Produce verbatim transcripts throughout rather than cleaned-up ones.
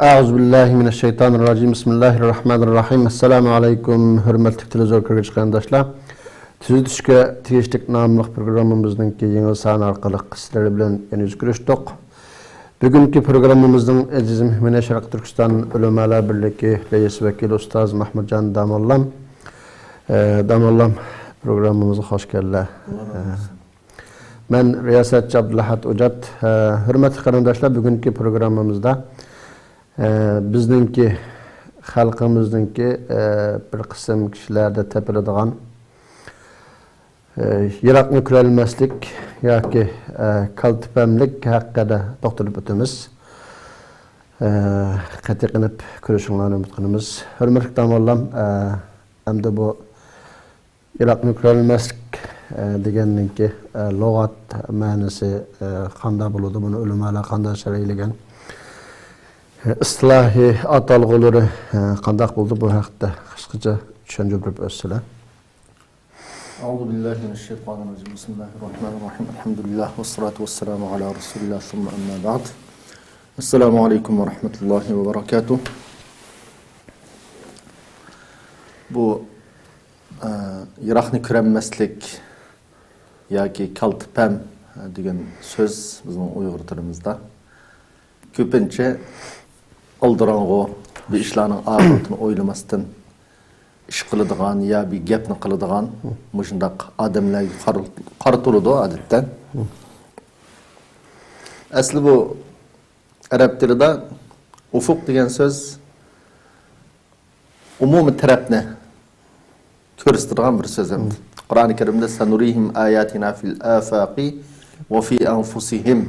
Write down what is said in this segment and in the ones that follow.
أعوذ بالله من الشيطان الرجيم. بسم الله الرحمن الرحيم. السلام عليكم، ھۆرمەتلىك تېلېۋىزور كۆرگۈچى قېرىنداشلار. تۈزىتىشكە تېگىشلىك ناملىق پروگراممىمىزنىڭكى يېڭى سانى ئارقىلىق سىلەر بىلەن يەنە يۈز كۆرۈشتۇق. بۈگۈنكى پروگراممىمىزنىڭ ئەزىز مېھمىنى شەرقىي تۈركىستان ئۆلىمالار بىرلىكى رەئىس ۋەكىلى ئۇستاز مەھمۇتجان داموللام. ئە، داموللام، پروگراممىمىزغا خوش كەلدىلەر. ئە، مەن رىياسەتچى ئابدۇلئەھەد ئوجات. ئە، ھۆرمەتلىك قېرىنداشلار، بۈگۈنكى پروگراممىمىزدا، ئە، بىزنىڭكى خەلقىمىزنىڭكى، ئە، بىر قىسىم كىشىلەردە تېپىلىدىغان، ئە، يىراقنى كۆرەلمەسلىك ياكى، ئە، كالتىپەملىك ھەققىدە توختىلىپ ئۆتىمىز. ئە، قېتىقىنىپ كۆرۈشۈڭلارنى ئۈمىد قىلىمىز. ھۆرمەتلىك داموللام، ئە، ئەمدى بۇ يىراقنى كۆرەلمەسلىك، ئە، دېگەننىڭكى، ئە، لۇغەت مەنىسى، ئە، قانداق بولىدۇ؟ بۇنى ئۆلىمالار قانداق شەرھلىگەن؟ ئە، ئىستىلاھىي ئاتالغۇلىرى، ئە، قانداق بولىدۇ؟ بۇ ھەقتە قىسقىچە چۈشەندۈرۈپ ئۆتسىلەر. أعوذ بالله من الشيطان الرجيم. بسم الله الرحمن الرحيم. الحمد لله والصلاة والسلام على رسول الله ثم أما بعد. السلام عليكم ورحمة الله وبركاته. بۇ ئە، يىراقنى كۆرەلمەسلىك ياكى كالتىپەم دېگەن سۆز بىزنىڭ ئۇيغۇر تىلىمىزدا كۆپىنچە ئالدىراڭغۇ، بىر ئىشلارنىڭ ئاقىۋىتىنى ئويلىماستىن ئىش قىلىدىغان يا بىر گەپنى قىلىدىغان مۇشۇنداق ئادەملەرگە قار-، قارىتىلىدۇ ئادەتتە. ئەسلى بۇ ئەرەب تىلىدا ئۇفۇق دېگەن سۆز ئومۇمىي تەرەپنى كۆرسىتىدىغان بىر سۆز ئەمدى. قۇرئانى كەرىمدە سەنۇرىھىم ئاياتىنا فىل ئافاقى ۋە في أنفسهم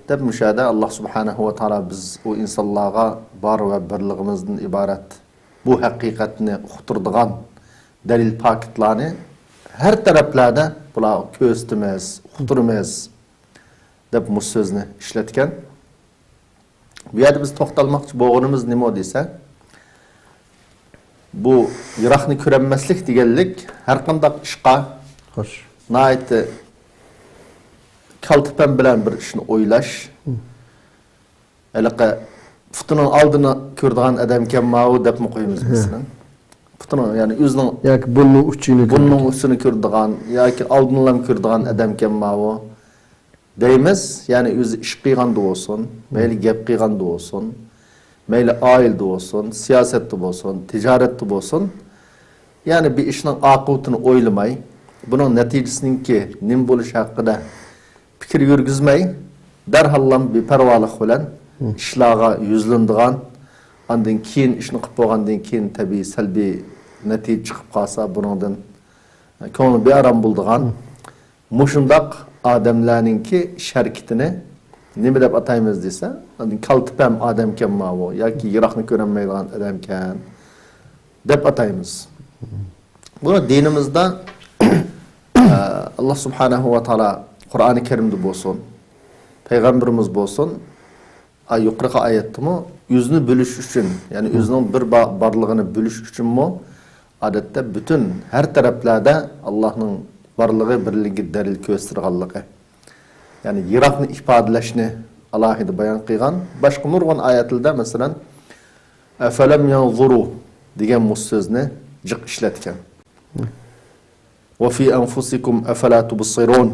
دەپ مۇشۇ يەردە ئاللا سۇبھانەھۇ ۋە تائالا بىز ئۇ ئىنسانلارغا بار ۋە بىرلىكىمىزدىن ئىبارەت بۇ ھەقىقەتنى ئۇقتۇرىدىغان دەلىل پاكىتلارنى ھەر تەرەپلەردە بۇلارغا كۆرسىتىمىز، ئۇقتۇرىمىز دەپ مۇشۇ سۆزنى ئىشلەتكەن. بۇ يەردە بىز توختالماقچى بولغىنىمىز نېمە دېسە، بۇ يىراقنى كۆرەلمەسلىك دېگەنلىك ھەرقانداق ئىشقا خوش. ناھايىتى كالتىپەم بىلەن بىر ئىشنى ئويلاش. ھېلىقى پۇتىنىڭ ئالدىنى كۆرىدىغان ئادەمكەن ماۋۇ دەپمۇ قويىمىز مەسىلەن. پۇتىنىڭ، يەنى ئۆزىنىڭ ياكى بۇرنىنىڭ ئۇچىنى بۇرنىنىڭ ئۇچىنى كۆرىدىغان ياكى ئالدىنلام كۆرىدىغان ئادەمكەن ماۋۇ دەيمىز. يەنى ئۆزى ئىش قىلغاندا بولسۇن، مەيلى گەپ قىلغاندا بولسۇن، مەيلى ئائىلىدە بولسۇن، سىياسەتتە بولسۇن، تىجارەتتە بولسۇن، يەنى بىر ئىشنىڭ ئاقىۋىتىنى ئويلىماي، بۇنىڭ نەتىجىسىنىڭكى نېمە بولۇشى ھەققىدە پىكىر يۈرگۈزمەي، دەرھاللام بىپەرۋالىق بىلەن ئىشلارغا يۈزلىنىدىغان، ئاندىن كېيىن ئىشنى قىلىپ بولغاندىن كېيىن تەبىئىي سەلبىي نەتىجە چىقىپ قالسا، بۇنىڭدىن كۆڭلى بىئارام بولىدىغان مۇشۇنداق ئادەملەرنىڭكى ئىش ھەرىكىتىنى نېمە دەپ ئاتايمىز دېسە، ئاندىن كالتىپەم ئادەمكەن ماۋۇ ياكى يىراقنى كۆرەلمەيدىغان ئادەمكەن دەپ ئاتايمىز. بۇ دىنىمىزدا ئە، ئاللا سۇبھانەھۇ ۋە تائالا قۇرئانى كەرىمدە بولسۇن، پەيغەمبىرىمىز بولسۇن، ئا، يۇقىرىقى ئايەتتىمۇ ئۆزىنى بىلىش ئۈچۈن، يەنى ئۆزىنىڭ بىر با-، بارلىقىنى بىلىش ئۈچۈنمۇ ئادەتتە پۈتۈن ھەر تەرەپلەردە ئاللانىڭ بارلىقى، بىرلىكى دەلىل كۆرسىتىدىغانلىقى، يەنى يىراقنى ئىپادىلەشنى ئالاھىدە بايان قىلغان. باشقا نۇرغۇن ئايەتلەردە مەسىلەن، ئەفەلەم يەنزۇرۇ دېگەن مۇشۇ سۆزنى جىق ئىشلەتكەن. ۋە فى ئەنفۇسىكۇم ئەفەلا تۇبسىرۇن.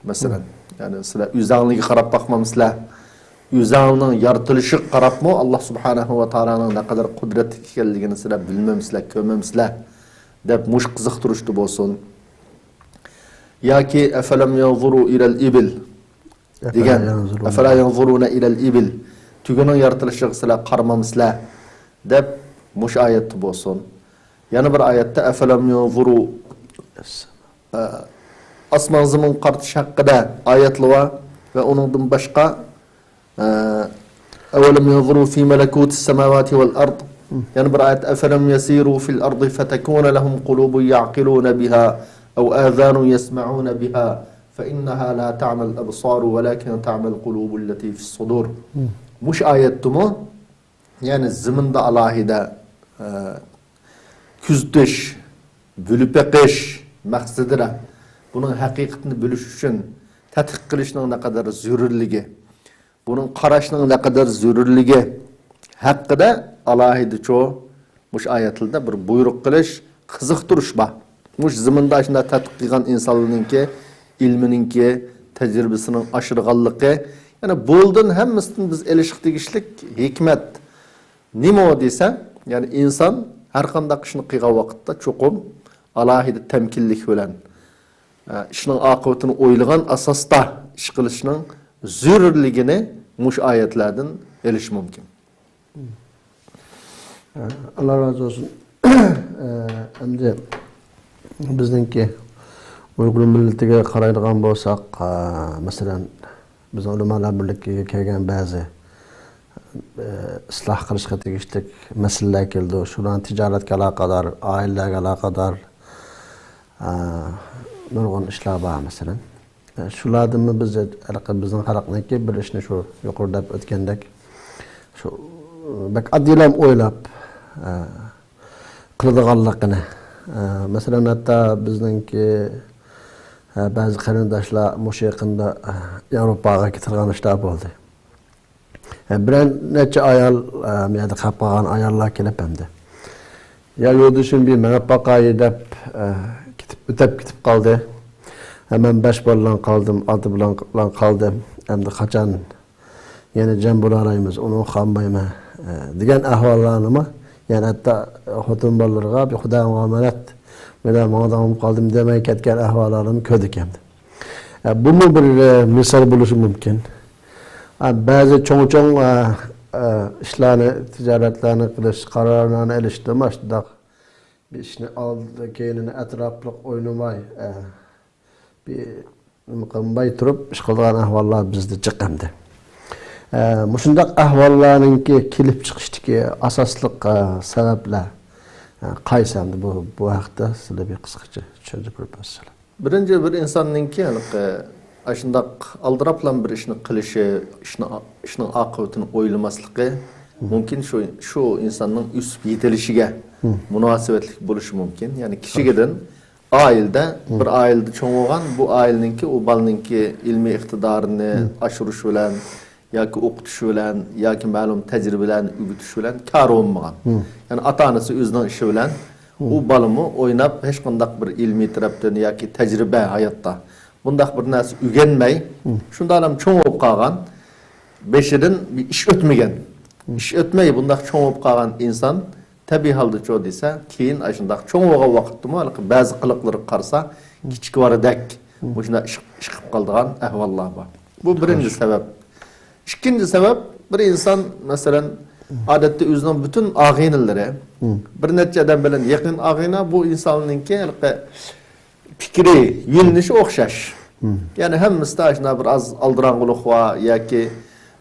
مەسىلەن، يەنى سىلەر ئۆزەڭلىگە قاراپ باقمامسىلەر؟ ئۆزەڭنىڭ يارىتىلىشىغا قاراپمۇ ئاللا سۇبھانەھۇ ۋە تائالانىڭ نەقەدەر قۇدرەتلىك ئىكەنلىكىنى سىلەر بىلمەمسىلەر، كۆرمەمسىلەر؟ دەپ مۇشۇ قىزىقتۇرۇشتا بولسۇن. ياكى ئەفەلەم يەنزۇرۇ ئىلەل ئىبىل دېگەن، ئەفەلا يەنزۇرۇنە ئىلەل ئىبىل، تۆگىنىڭ يارىتىلىشىغا سىلەر قارىمامسىلەر؟ دەپ مۇشۇ ئايەتتە بولسۇن. يەنە بىر ئايەتتە ئەفەلەم يەنزۇرۇ، ئە، ئاسمان زېمىنغا قارىتىش ھەققىدە ئايەتلەر بار ۋە ئۇنىڭدىن باشقا، ئە، ئەۋەلەم يەنزۇرۇ فى مەلەكۇتىس سەماۋاتى ۋەل ئەرد. يەنە بىر ئايەت، ئەفەلەم يەسىرۇ فىل ئەردى فەتەكۇنە لەھۇم قۇلۇبۇن يەئقىلۇنە بىھا ئەۋ ئازانۇن يەسمەئۇنە بىھا فەئىننەھا لا تەئمەل ئەبسارۇ ۋەلەكىن تەئمەل قۇلۇبۇللەتى فىس سۇدۇر. مۇشۇ ئايەتتىمۇ، يەنى زېمىندا ئالاھىدە، ئە، كۆزىتىش، بىلىپ بېقىش مەقسىتىدە بۇنىڭ ھەقىقىتىنى بىلىش ئۈچۈن تەتقىق قىلىشنىڭ نەقەدەر زۆرۈرلۈكى، بۇنىڭ قاراشنىڭ نەقەدەر زۆرۈرلۈكى ھەققىدە ئالاھىدىچۇ مۇشۇ ئايەتلەردە بىر بۇيرۇق قىلىش، قىزىقتۇرۇش بار. مۇشۇ زېمىندا شۇنداق تەتقىق قىلغان ئىنسانلارنىڭكى ئىلمىنىڭكى تەجرىبىسىنىڭ ئاشىدىغانلىقى، يەنى بۇلدىن ھەممىسىدىن بىز ئېلىشقا تېگىشلىك ھېكمەت نېمە دېسە، يەنى ئىنسان ھەر قانداق ئىشنى قىلغان ۋاقىتتا چوقۇم ئالاھىدە تەمكىنلىك بىلەن، ئە، ئىشنىڭ ئاقىۋىتىنى ئويلىغان ئاساستا ئىش قىلىشنىڭ زۆرۈرلۈكىنى مۇشۇ ئايەتلەردىن ئېلىش مۇمكىن. ئاللا رازى بولسۇن. ئەمدى بىزنىڭكى ئۇيغۇر مىللىتىگە قارايدىغان بولساق، مەسىلەن، بىزنىڭ ئۆلىمالار بىرلىكىگە كەلگەن بەزى ئىسلاھ قىلىشقا تېگىشلىك مەسىلىلەر كېلىدۇ. شۇلارنىڭ تىجارەتكە ئالاقىدار، ئائىلىلەرگە ئالاقىدار نۇرغۇن ئىشلار بار، مەسىلەن. شۇلاردىنمۇ بىز ھېلىقى بىزنىڭ خەلقنىڭكى بىر ئىشنى شۇ يۇقىرىدا دەپ ئۆتكەندەك، شۇ بەك ئاددىيلا ئويلاپ، قىلىدىغانلىقىنى. مەسىلەن، ھەتتا بىزنىڭكى، بەزى قېرىنداشلار مۇشۇ يېقىندا ياۋروپاغا كېتىدىغان ئىشلار بولدى. بىرەر نەچچە ئايال، بۇ يەردە قېلىپ قالغان ئاياللار كېلىپ ئەمدى، يا يولدىشىم بىر مېڭىپ باقاي دەپ، كېتىپ، ئۆتەپ كېتىپ قالدى. مەن بەش بالا بىلەن قالدىم، ئالتە بالا بىلەن قالدىم. ئەمدى قاچان يەنە جەم بولالايمىز، ئۇنى قاممايمەن، ئە، دېگەن ئەھۋاللارنىمۇ، يەنى ھەتتا خوتۇن بالىلىرىغا بىر خۇدايىمغا ئامانەت، مەن ماڭىدىغان بولۇپ قالدىم دېمەي كەتكەن ئەھۋاللارنىمۇ كۆردۇق ئەمدى. ئە، بۇمۇ بىر، ئە، مىسال بولۇشى مۇمكىن. ئە، بەزى چوڭ-چوڭ، ئە، ئە، ئىشلارنى، تىجارەتلەرنى قىلىش، قارارلارنى ئېلىشتا مۇشۇنداق بىر ئىشنى ئالدى كەينىنى ئەتراپلىق ئويلىماي، ئە، بىر نېمە قىلماي تۇرۇپ ئىش قىلىدىغان ئەھۋاللار بىزدە جىق ئەمدى. ئە، مۇشۇنداق ئەھۋاللارنىڭكى كېلىپ چىقىشتىكى ئاساسلىق، ئە، سەۋەبلەر، ئە، قايسى ئەمدى؟ بۇ، بۇ ھەقتە سىلەر بىر قىسقىچە چۈشەندۈرۈپ بەرسىلەر. بىرىنچى، بىر ئىنساننىڭكى ھېلىقى ئاشۇنداق ئالدىراپلا بىر ئىشنى قىلىشى، ئىشنى، ئىشنىڭ ئاقىۋىتىنى ئويلىماسلىقى مۇمكىن شۇ، شۇ ئىنساننىڭ ئۆسۈپ يېتىلىشىگە مۇناسىۋەتلىك بولۇشى مۇمكىن. يەنى كىچىكىدىن ئائىلىدە، بىر ئائىلىدە چوڭ بولغان، بۇ ئائىلىنىڭكى، ئۇ بالىنىڭكى ئىلمىي ئىقتىدارىنى ئاشۇرۇش بىلەن ياكى ئوقۇتۇش بىلەن ياكى مەلۇم تەجرىبە بىلەن ئۆگىتىش بىلەن كارى بولمىغان. يەنى ئاتا-ئانىسى ئۆزىنىڭ ئىشى بىلەن، ئۇ بالىمۇ ئويناپ، ھېچقانداق بىر ئىلمىي تەرەپتىن ياكى تەجرىبە ھاياتتا بۇنداق بىر نەرسە ئۆگەنمەي، شۇنداقلا چوڭ بولۇپ قالغان، بېشىدىن بىر ئىش ئۆتمىگەن. ئىش ئۆتمەي بۇنداق چوڭ بولۇپ قالغان ئىنسان تەبىئىي ھالدىچۇ دېسە، كېيىن ئاشۇنداق چوڭ بولغان ۋاقىتتىمۇ ھېلىقى بەزى قىلىقلىرىغا قارىسا، كىچىك بالىدەك مۇشۇنداق ئىش، ئىش قىلىپ قالىدىغان ئەھۋاللار بار. بۇ بىرىنچى سەۋەب. ئىككىنچى سەۋەب، بىر ئىنسان، مەسىلەن، ئادەتتە ئۆزىنىڭ پۈتۈن ئاغىنىلىرى، بىر نەچچە ئادەم بىلەن يېقىن ئاغىنە، بۇ ئىنساننىڭكى ھېلىقى پىكرى، يۆنىلىشى ئوخشاش. يەنى ھەممىسىدە ئاشۇنداق بىر ئاز ئالدىراڭغۇلۇق بار ياكى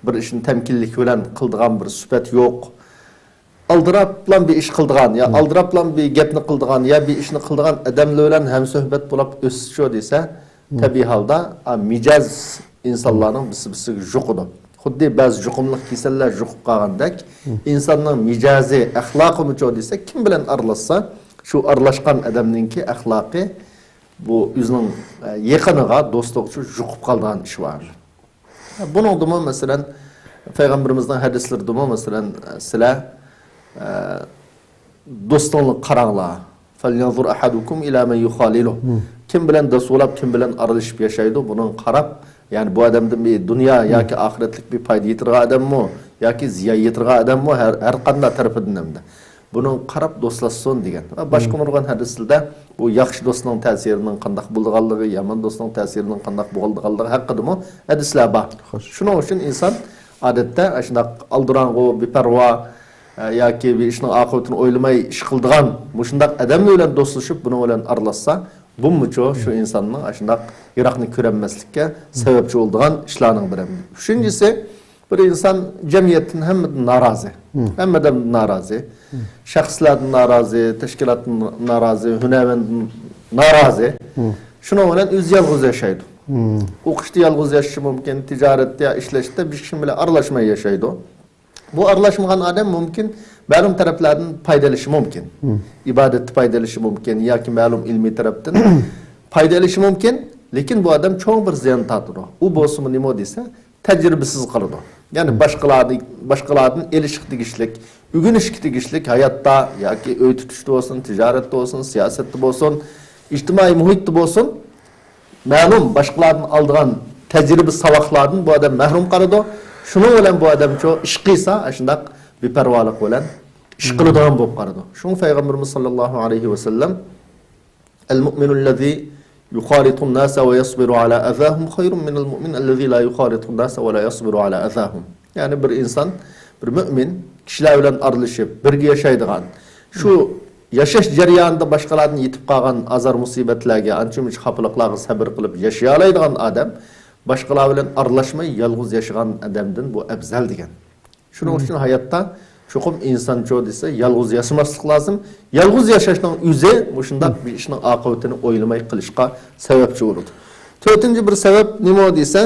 بىر ئىشنى تەمكىنلىك بىلەن قىلىدىغان بىر سۈپەت يوق. ئالدىراپلا بىر ئىش قىلىدىغان، يا ئالدىراپلا بىر گەپنى قىلىدىغان، يا بىر ئىشنى قىلىدىغان ئادەملەر بىلەن ھەمسۆھبەت بولاپ ئۆسسىچۇ دېسە، تەبىئىي ھالدا، ئا، مىجەز ئىنسانلارنىڭ بىرسى-بىرسىگە يۇقىدۇ. خۇددى بەزى يۇقۇملۇق كېسەللەر يۇقۇپ قالغاندەك، ئىنساننىڭ مىجەزى، ئەخلاقىمۇچۇ دېسە، كىم بىلەن ئارىلاشسا، شۇ ئارىلاشقان ئادەمنىڭكى ئەخلاقى، بۇ ئۆزىنىڭ، ئە، يېقىنىغا، دوستىغىچۇ يۇقۇپ قالىدىغان ئىش بار. بۇنىڭدىمۇ، مەسىلەن، پەيغەمبىرىمىزنىڭ ھەدىسلىرىدىمۇ، مەسىلەن، سىلەر، ئە، دوستۇڭلارغا قاراڭلار. فَلْيَنْظُرْ أَحَدُكُمْ إِلَى مَنْ يُخَالِلُهُ. كىم بىلەن دوست بولاپ، كىم بىلەن ئارىلىشىپ ياشايدۇ، بۇنىڭغا قاراپ، يەنى بۇ ئادەمدىن بىر دۇنيا ياكى ئاخىرەتلىك بىر پايدا يېتىدىغان ئادەممۇ، ياكى زىيان يېتىدىغان ئادەممۇ، ھەر، ھەر قانداق تەرىپىدىن ئەمدى. بۇنىڭغا قاراپ دوستلاشسۇن دېگەن. ۋە باشقا نۇرغۇن ھەدىسلەردە بۇ ياخشى دوستنىڭ تەسىرىنىڭ قانداق بولىدىغانلىقى، يامان دوستنىڭ تەسىرىنىڭ قانداق بولىدىغانلىقى ھەققىدىمۇ ھەدىسلەر بار. خوش. شۇنىڭ ئۈچۈن ئىنسان ئادەتتە ئاشۇنداق ئالدىراڭغۇ، بىپەرۋا، ئە، ياكى بىر ئىشنىڭ ئاقىۋىتىنى ئويلىماي ئىش قىلىدىغان مۇشۇنداق ئادەم بىلەن دوستلىشىپ، بۇنىڭ بىلەن ئارىلاشسا، بۇمۇچۇ شۇ ئىنساننىڭ ئاشۇنداق يىراقنى كۆرەلمەسلىككە سەۋەبچى بولىدىغان ئىشلارنىڭ بىرى. ئۈچىنچىسى، بىر ئىنسان جەمئىيەتتىن ھەممىدىن نارازى. ھەممە ئادەمدىن نارازى. شەخسلەردىن نارازى، تەشكىلاتتىن نارازى، ھۈنەرۋەندىن نارازى. شۇنىڭ بىلەن ئۆزى يالغۇز ياشايدۇ. ئوقۇشتا يالغۇز ياشىشى مۇمكىن، تىجارەتتە يا ئىشلەشتە بىر كىشى بىلەن ئارىلاشماي ياشايدۇ. بۇ ئارىلاشمىغان ئادەم مۇمكىن مەلۇم تەرەپلەردىن پايدا ئېلىشى مۇمكىن. ئىبادەتتە پايدا ئېلىشى مۇمكىن ياكى مەلۇم ئىلمىي تەرەپتىن پايدا ئېلىشى مۇمكىن. لېكىن بۇ ئادەم چوڭ بىر زىيان تارتىدۇ. ئۇ بولسىمۇ نېمە دېسە، تەجرىبىسىز قالىدۇ. يەنى باشقىلاردىن، باشقىلاردىن ئېلىشقا تېگىشلىك، ئۆگىنىشكە تېگىشلىك ھاياتتا ياكى ئۆي تۇتۇشتا بولسۇن، تىجارەتتە بولسۇن، سىياسەتتە بولسۇن، ئىجتىمائىي مۇھىتتا بولسۇن، مەلۇم باشقىلاردىن ئالىدىغان تەجرىبە ساۋاقلاردىن بۇ ئادەم مەھرۇم قالىدۇ. شۇنىڭ بىلەن بۇ ئادەم شۇ ئىش قىلسا، ئاشۇنداق بىپەرۋالىق بىلەن ئىش قىلىدىغان بولۇپ قالىدۇ. شۇڭا پەيغەمبىرىمىز ساللاللاھۇ ئەلەيھى ۋەسەللەم، المؤمن الذي يخالط الناس ويصبر على أذاهم خير من المؤمن الذي لا يخالط الناس ولا يصبر على أذاهم. يەنى بىر ئىنسان، بىر مۆمىن كىشىلەر بىلەن ئارىلىشىپ، بىرگە ياشايدىغان، شۇ ياشاش جەريانىدا باشقىلاردىن يېتىپ قالغان ئازار-مۇسىبەتلەرگە، ئانچە-مۇنچە خاپىلىقلارغا سەبرى قىلىپ ياشىيالايدىغان ئادەم باشقىلار بىلەن ئارىلاشماي يالغۇز ياشىغان ئادەمدىن بۇ ئەۋزەل دېگەن. شۇنىڭ ئۈچۈن ھاياتتا چوقۇم ئىنسان چۇ دېسە، يالغۇز ياشىماسلىق لازىم. يالغۇز ياشاشنىڭ ئۆزى مۇشۇنداق بىر ئىشنىڭ ئاقىۋىتىنى ئويلىماي قىلىشقا سەۋەبچى بولىدۇ. تۆتىنچى بىر سەۋەب نېمە دېسە،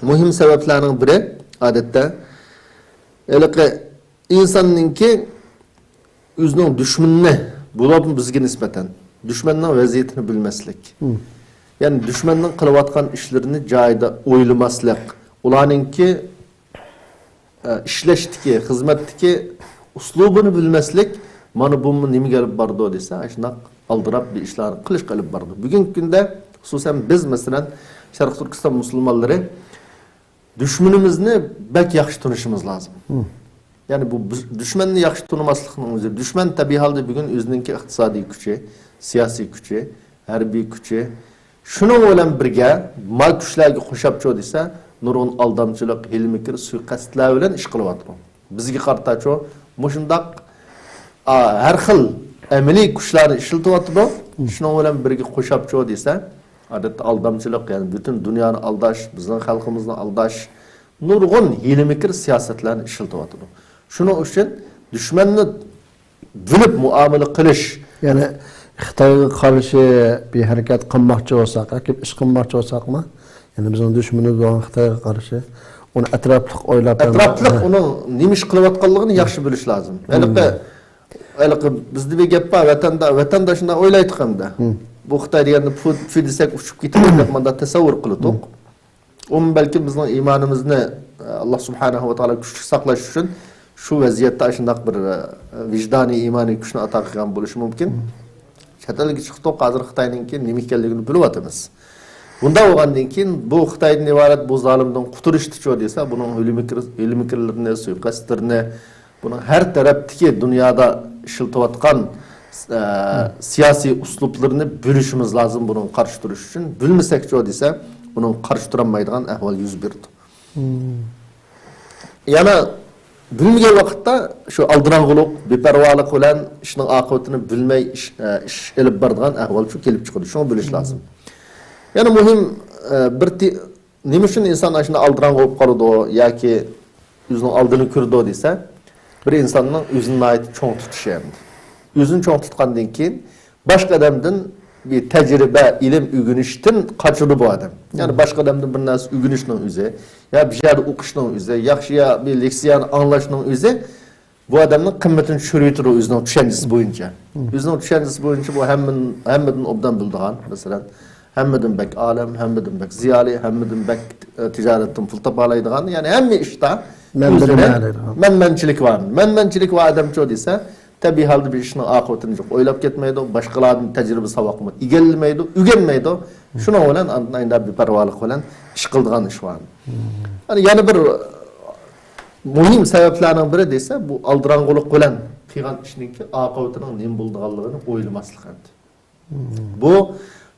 مۇھىم سەۋەبلەرنىڭ بىرى، ئادەتتە، ھېلىقى ئىنساننىڭكى ئۆزىنىڭ دۈشمىنىنى، بولۇپمۇ بىزگە نىسبەتەن، دۈشمەننىڭ ۋەزىيىتىنى بىلمەسلىك. يەنى دۈشمەننىڭ قىلىۋاتقان ئىشلىرىنى جايىدا ئويلىماسلىق، ئۇلارنىڭكى ئە، ئىشلەشتىكى، خىزمەتتىكى ئۇسلۇبىنى بىلمەسلىك، مانا بۇمۇ نېمىگە ئېلىپ بارىدۇ دېسە، ئاشۇنداق ئالدىراپ بىر ئىشلارنى قىلىشقا ئېلىپ بارىدۇ. بۈگۈنكى كۈندە، خۇسۇسەن بىز، مەسىلەن، شەرقىي تۈركىستان مۇسۇلمانلىرى دۈشمىنىمىزنى بەك ياخشى تونۇشىمىز لازىم. يەنى بۇ بىز دۈشمەننى ياخشى تونۇماسلىقنىڭ ئۆزى، دۈشمەن تەبىئىي ھالدا بۈگۈن ئۆزىنىڭكى ئىقتىسادىي كۈچى، سىياسىي كۈچى، ھەربىي كۈچى، شۇنىڭ بىلەن بىرگە، ما كۈچلەرگە قوشاپچۇ دېسە، نۇرغۇن ئالدامچىلىق، ھىيلە-مىكىر، سۇيىقەستلەر بىلەن ئىش قىلىۋاتىدۇ. بىزگە قارىتاچۇ، مۇشۇنداق، ئا، ھەر خىل ئەمەلىي كۈچلەرنى ئىشلىتىۋاتىدۇ. شۇنىڭ بىلەن بىرگە قوشاپچۇ دېسە، ئادەتتە ئالدامچىلىق، يەنى پۈتۈن دۇنيانى ئالداش، بىزنىڭ خەلقىمىزنى ئالداش، نۇرغۇن ھىيلە-مىكىر سىياسەتلەرنى ئىشلىتىۋاتىدۇ. شۇنىڭ ئۈچۈن دۈشمەننى بىلىپ مۇئامىلە قىلىش. يەنى خىتايغا قارشى بىر ھەرىكەت قىلماقچى بولساق ياكى ئىش قىلماقچى بولساقمۇ، يەنى بىزنىڭ دۈشمىنىمىز بولغان خىتايغا قارشى ئۇنى ئەتراپلىق ئويلاپ، ئەتراپلىق ھە. ئۇنىڭ نېمە ئىش قىلىۋاتقانلىقىنى ياخشى بىلىش لازىم. ھېلىقى، ھېلىقى بىزدە بىر گەپ بار، ۋەتەندە، ۋەتەندە شۇنداق ئويلايدىكەن-دە. بۇ خىتاي دېگەندە پۇ، پۇ دېسەك ئۇچۇپ كېتىدۇ دەپ مۇنداق تەسەۋۋۇر قىلىدۇق. ئۇمۇ بەلكىم بىزنىڭ ئىمانىمىزنى، ئە، ئاللا سۇبھانەھۇ ۋە تائالا كۈچلۈك ساقلاش ئۈچۈن شۇ ۋەزىيەتتە ئاشۇنداق بىر، ئە، ۋىجدانىي ئىمانىي كۈچنى ئاتا قىلغان بولۇشى مۇمكىن. چەت ئەلگە چىقتۇق، ھازىر خىتاينىڭكى نېمە ئىكەنلىكىنى بىلىۋاتىمىز. بۇنداق بولغاندىن كېيىن بۇ خىتايدىن ئىبارەت بۇ زالىمدىن قۇتۇلۇشتىچۇ دېسە، بۇنىڭ ھىيلە-مىكىر، ھىيلە-مىكىرلىرىنى، سۇيىقەستلىرىنى، بۇنىڭ ھەر تەرەپتىكى دۇنيادا ئىشلىتىۋاتقان، ئە، سىياسىي ئۇسلۇبلىرىنى بىلىشىمىز لازىم، بۇنىڭغا قارشى تۇرۇش ئۈچۈن. بىلمىسەكچۇ دېسە، بۇنىڭغا قارشى تۇرالمايدىغان ئەھۋال يۈز بېرىدۇ. يەنە بىلمىگەن ۋاقىتتا شۇ ئالدىراڭغۇلۇق، بىپەرۋالىق بىلەن ئىشنىڭ ئاقىۋىتىنى بىلمەي ئىش، ئە، ئىش ئېلىپ بارىدىغان ئەھۋال شۇ كېلىپ چىقىدۇ. شۇڭا بىلىش لازىم. يەنە مۇھىم، ئە، بىر تى-، نېمە ئۈچۈن ئىنسان ئاشۇنداق ئالدىراڭغۇ بولۇپ قالىدۇ ياكى ئۆزىنىڭ ئالدىنى كۆرىدۇ دېسە، بىر ئىنساننىڭ ئۆزىنى ناھايىتى چوڭ تۇتۇشى ئەمدى. ئۆزىنى چوڭ تۇتقاندىن كېيىن باشقا ئادەمدىن بىر تەجرىبە، ئىلىم ئۆگىنىشتىن قاچىدۇ بۇ ئادەم. يەنى باشقا ئادەمدىن بىر نەرسە ئۆگىنىشنىڭ ئۆزى، يا بىر يەردە ئوقۇشنىڭ ئۆزى، ياخشى يا بىر لېكسىيەنى ئاڭلاشنىڭ ئۆزى بۇ ئادەمنىڭ قىممىتىنى چۈشۈرۈۋېتىدۇ ئۆزىنىڭ چۈشەنچىسى بويىچە. ئۆزىنىڭ چۈشەنچىسى بويىچە بۇ ھەممىدىن، ھەممىدىن ئوبدان بىلىدىغان، مەسىلەن، ھەممىدىن بەك ئالىم، ھەممىدىن بەك زىيالىي، ھەممىدىن بەك، ئە، تىجارەتتىن پۇل تاپالايدىغان، يەنى ھەممە ئىشتا مەن ئۆزىنى بىلىمەن دەيدىغان. مەنمەنچىلىكى بار. مەنمەنچىلىكى بار ئادەمچۇ دېسە، تەبىئىي ھالدا بىر ئىشنىڭ ئاقىۋىتىنى جىق ئويلاپ كەتمەيدۇ، باشقىلاردىن تەجرىبە ساۋاقمۇ ئىگىلىمەيدۇ، ئۆگەنمەيدۇ. شۇنىڭ بىلەن ئاندىن ئايدا بىپەرۋالىق بىلەن ئىش قىلىدىغان ئىش بار. يەنى، يەنە بىر مۇھىم سەۋەبلەرنىڭ بىرى دېسە، بۇ ئالدىراڭغۇلۇق بىلەن قىلغان ئىشنىڭكى ئاقىۋىتىنىڭ نېمە بولىدىغانلىقىنى ئويلىماسلىق ئەمدى. بۇ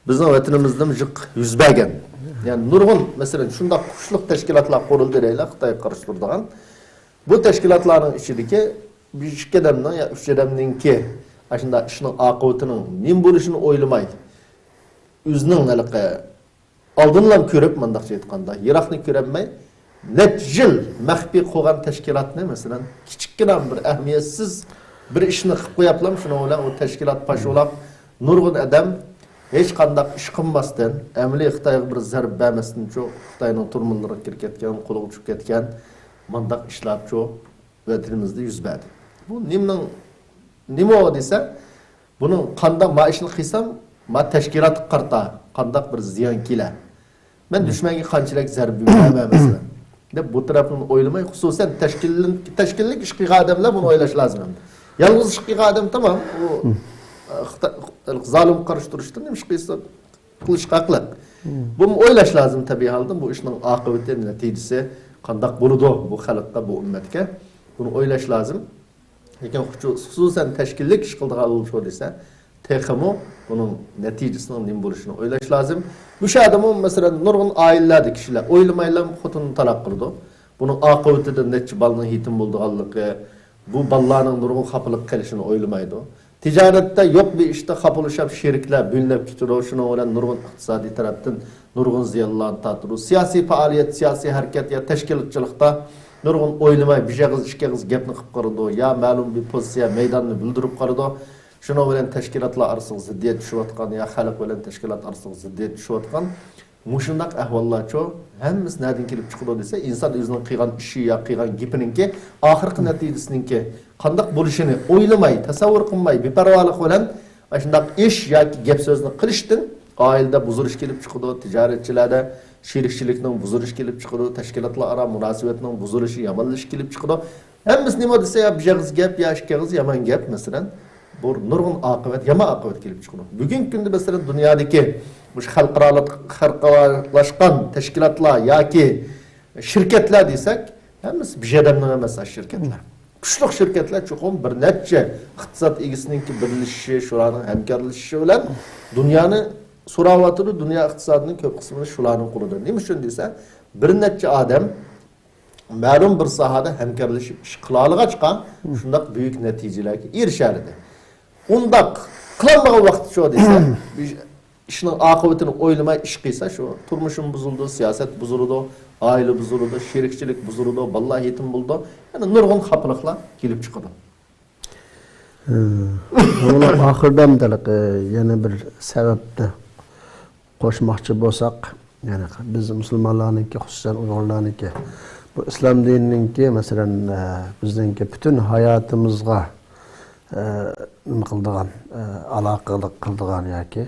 بىزنىڭ ۋەتىنىمىزدىمۇ جىق يۈز بەرگەن. يەنى نۇرغۇن، مەسىلەن، شۇنداق كۈچلۈك تەشكىلاتلار قۇرۇلدى دەيلى، خىتايغا قارشى تۇرىدىغان. بۇ تەشكىلاتلارنىڭ ئىچىدىكى بىر ئىككى ئادەمنىڭ يا ئۈچ ئادەمنىڭكى ئاشۇنداق ئىشنىڭ ئاقىۋىتىنىڭ نېمە بولۇشىنى ئويلىماي، ئۆزىنىڭ ھېلىقى ئالدىنلا كۆرۈپ، مۇنداقچە ئېيتقاندا، يىراقنى كۆرەلمەي، نەچچە يىل مەخپىي قويغان تەشكىلاتنى، مەسىلەن، كىچىككىنە بىر ئەھمىيەتسىز بىر ئىشنى قىلىپ قويۇپلا، شۇنىڭ بىلەن ئۇ تەشكىلات پاش بولاپ، نۇرغۇن ئادەم ھېچقانداق ئىش قىلماستىن، ئەمەلىي خىتايغا بىر زەربە بەرمەستىنچۇ، خىتاينىڭ تۈرمىلىرىغا كىرىپ كەتكەن، قولغا چۈشۈپ كەتكەن، مانداق ئىشلارچۇ ۋەتىنىمىزدە يۈز بەردى. بۇ نېمىنىڭ، نېمە ئۇ دېسە، بۇنىڭ قانداق، ما ئىشنى قىلسام، ما تەشكىلاتقا قارىتا قانداق بىر زىيان كېلە. مەن دۈشمەنگە قانچىلىك زەربە بېرەمەن، مەسىلەن، دەپ بۇ تەرەپنى ئويلىماي، خۇسۇسەن تەشكىللىك، تەشكىللىك ئىش قىلغان ئادەملەر بۇنى ئويلاش لازىم. يالغۇز ئىش قىلغان ئادەم تامام، ئۇ، ئە، خىتا-، زالىمغا قارشى تۇرۇشتا نېمە ئىش قىلسا، قىلىشقا ھەقلىق. بۇمۇ ئويلاش لازىم تەبىئىي ھالدا، بۇ ئىشنىڭ ئاقىۋىتى، نەتىجىسى قانداق بولىدۇ بۇ خەلققە، بۇ ئۈممەتكە. بۇنى ئويلاش لازىم. لېكىن خۇسۇسەن تەشكىللىك ئىش قىلىدىغان بولۇشۇ دېسە، تېخىمۇ بۇنىڭ نەتىجىسىنىڭ نېمە بولۇشىنى ئويلاش لازىم. مۇشۇ يەردىمۇ، مەسىلەن، نۇرغۇن ئائىلىلەردە كىشىلەر ئويلىمايلا خوتۇنىنى تالاق قىلىدۇ. بۇنىڭ ئاقىۋىتىدە نەچچە بالىنىڭ يېتىم بولىدىغانلىقى، بۇ بالىلارنىڭ نۇرغۇن خاپىلىققا قېلىشىنى ئويلىمايدۇ. تىجارەتتە يوق بىر ئىشتا خاپىلىشىپ، شېرىكلەر بۆلۈنۈپ كېتىدۇ. شۇنىڭ بىلەن نۇرغۇن ئىقتىسادىي تەرەپتىن نۇرغۇن زىيانلارنى تارتىدۇ. سىياسىي پائالىيەت، سىياسىي ھەرىكەت يا تەشكىلاتچىلىقتا نۇرغۇن ئويلىماي، بىر ئېغىز، ئىككى ئېغىز گەپنى قىلىپ قالىدۇ، يا مەلۇم بىر پوزىتسىيە، مەيداننى بىلدۈرۈپ قالىدۇ. شۇنىڭ بىلەن تەشكىلاتلار ئارىسىغا زىددىيەت چۈشۈۋاتقان يا خەلق بىلەن تەشكىلات ئارىسىغا زىددىيەت چۈشۈۋاتقان مۇشۇنداق ئەھۋاللارچۇ، ھەممىسى نەدىن كېلىپ چىقىدۇ دېسە، ئىنسان ئۆزىنىڭ قىلغان ئىشى يا قىلغان گېپىنىڭكى ئاخىرقى نەتىجىسىنىڭكى قانداق بولۇشىنى ئويلىماي، تەسەۋۋۇر قىلماي، بىپەرۋالىق بىلەن ئاشۇنداق ئىش ياكى گەپ سۆزنى قىلىشتىن ئائىلىدە بۇزۇلۇش كېلىپ چىقىدۇ، تىجارەتچىلەردە شېرىكچىلىكنىڭ بۇزۇلۇشى كېلىپ چىقىدۇ، تەشكىلاتلار ئارا مۇناسىۋەتنىڭ بۇزۇلۇشى، يامانلىشىشى كېلىپ چىقىدۇ. ھەممىسى نېمە دېسە، يا بىر ئېغىز گەپ، يا ئىككى ئېغىز يامان گەپ، مەسىلەن، بۇ نۇرغۇن ئاقىۋەت، يامان ئاقىۋەت كېلىپ چىقىدۇ. بۈگۈنكى كۈندە، مەسىلەن، دۇنيادىكى مۇشۇ خەلقئارالىق، خەلقئارالاشقان تەشكىلاتلار ياكى شىركەتلەر دېسەك، ھەممىسى بىر ئادەمنىڭ ئەمەس، شىركەتلەر. كۈچلۈك شىركەتلەر چوقۇم بىر نەچچە ئىقتىساد ئىگىسىنىڭكى بىرلىشىشى، شۇلارنىڭ ھەمكارلىشىشى بىلەن دۇنيانى سوراۋاتىدۇ، دۇنيا ئىقتىسادىنىڭ كۆپ قىسمىنى شۇلارنىڭ قولىدا. نېمە ئۈچۈن دېسە، بىر نەچچە ئادەم مەلۇم بىر ساھەدە ھەمكارلىشىپ ئىش قىلالىغاچقا، شۇنداق بۈيۈك نەتىجىلەرگە ئېرىشەلىدى. ئۇنداق قىلالمىغان ۋاقىتتا شۇ دېسە، ئىشنىڭ ئاقىۋىتىنى ئويلىماي ئىش قىلسا، شۇ تۇرمۇشمۇ بۇزۇلىدۇ، سىياسەت بۇزۇلىدۇ، ئائىلە بۇزۇلىدۇ، شېرىكچىلىك بۇزۇلىدۇ، بالىلار يېتىم بولىدۇ. يەنە نۇرغۇن خاپىلىقلار كېلىپ چىقىدۇ. ئە، بۇنىڭ ئاخىرىدا ھېلىقى يەنە بىر سەۋەبنى قوشماقچى بولساق، يەنى بىز مۇسۇلمانلارنىڭكى، خۇسۇسەن ئۇيغۇرلارنىڭكى، بۇ ئىسلام دىنىنىڭكى، مەسىلەن، ئە، بىزنىڭكى پۈتۈن ھاياتىمىزغا، ئە، نېمە قىلىدىغان، ئە، ئالاقىلىق قىلىدىغان ياكى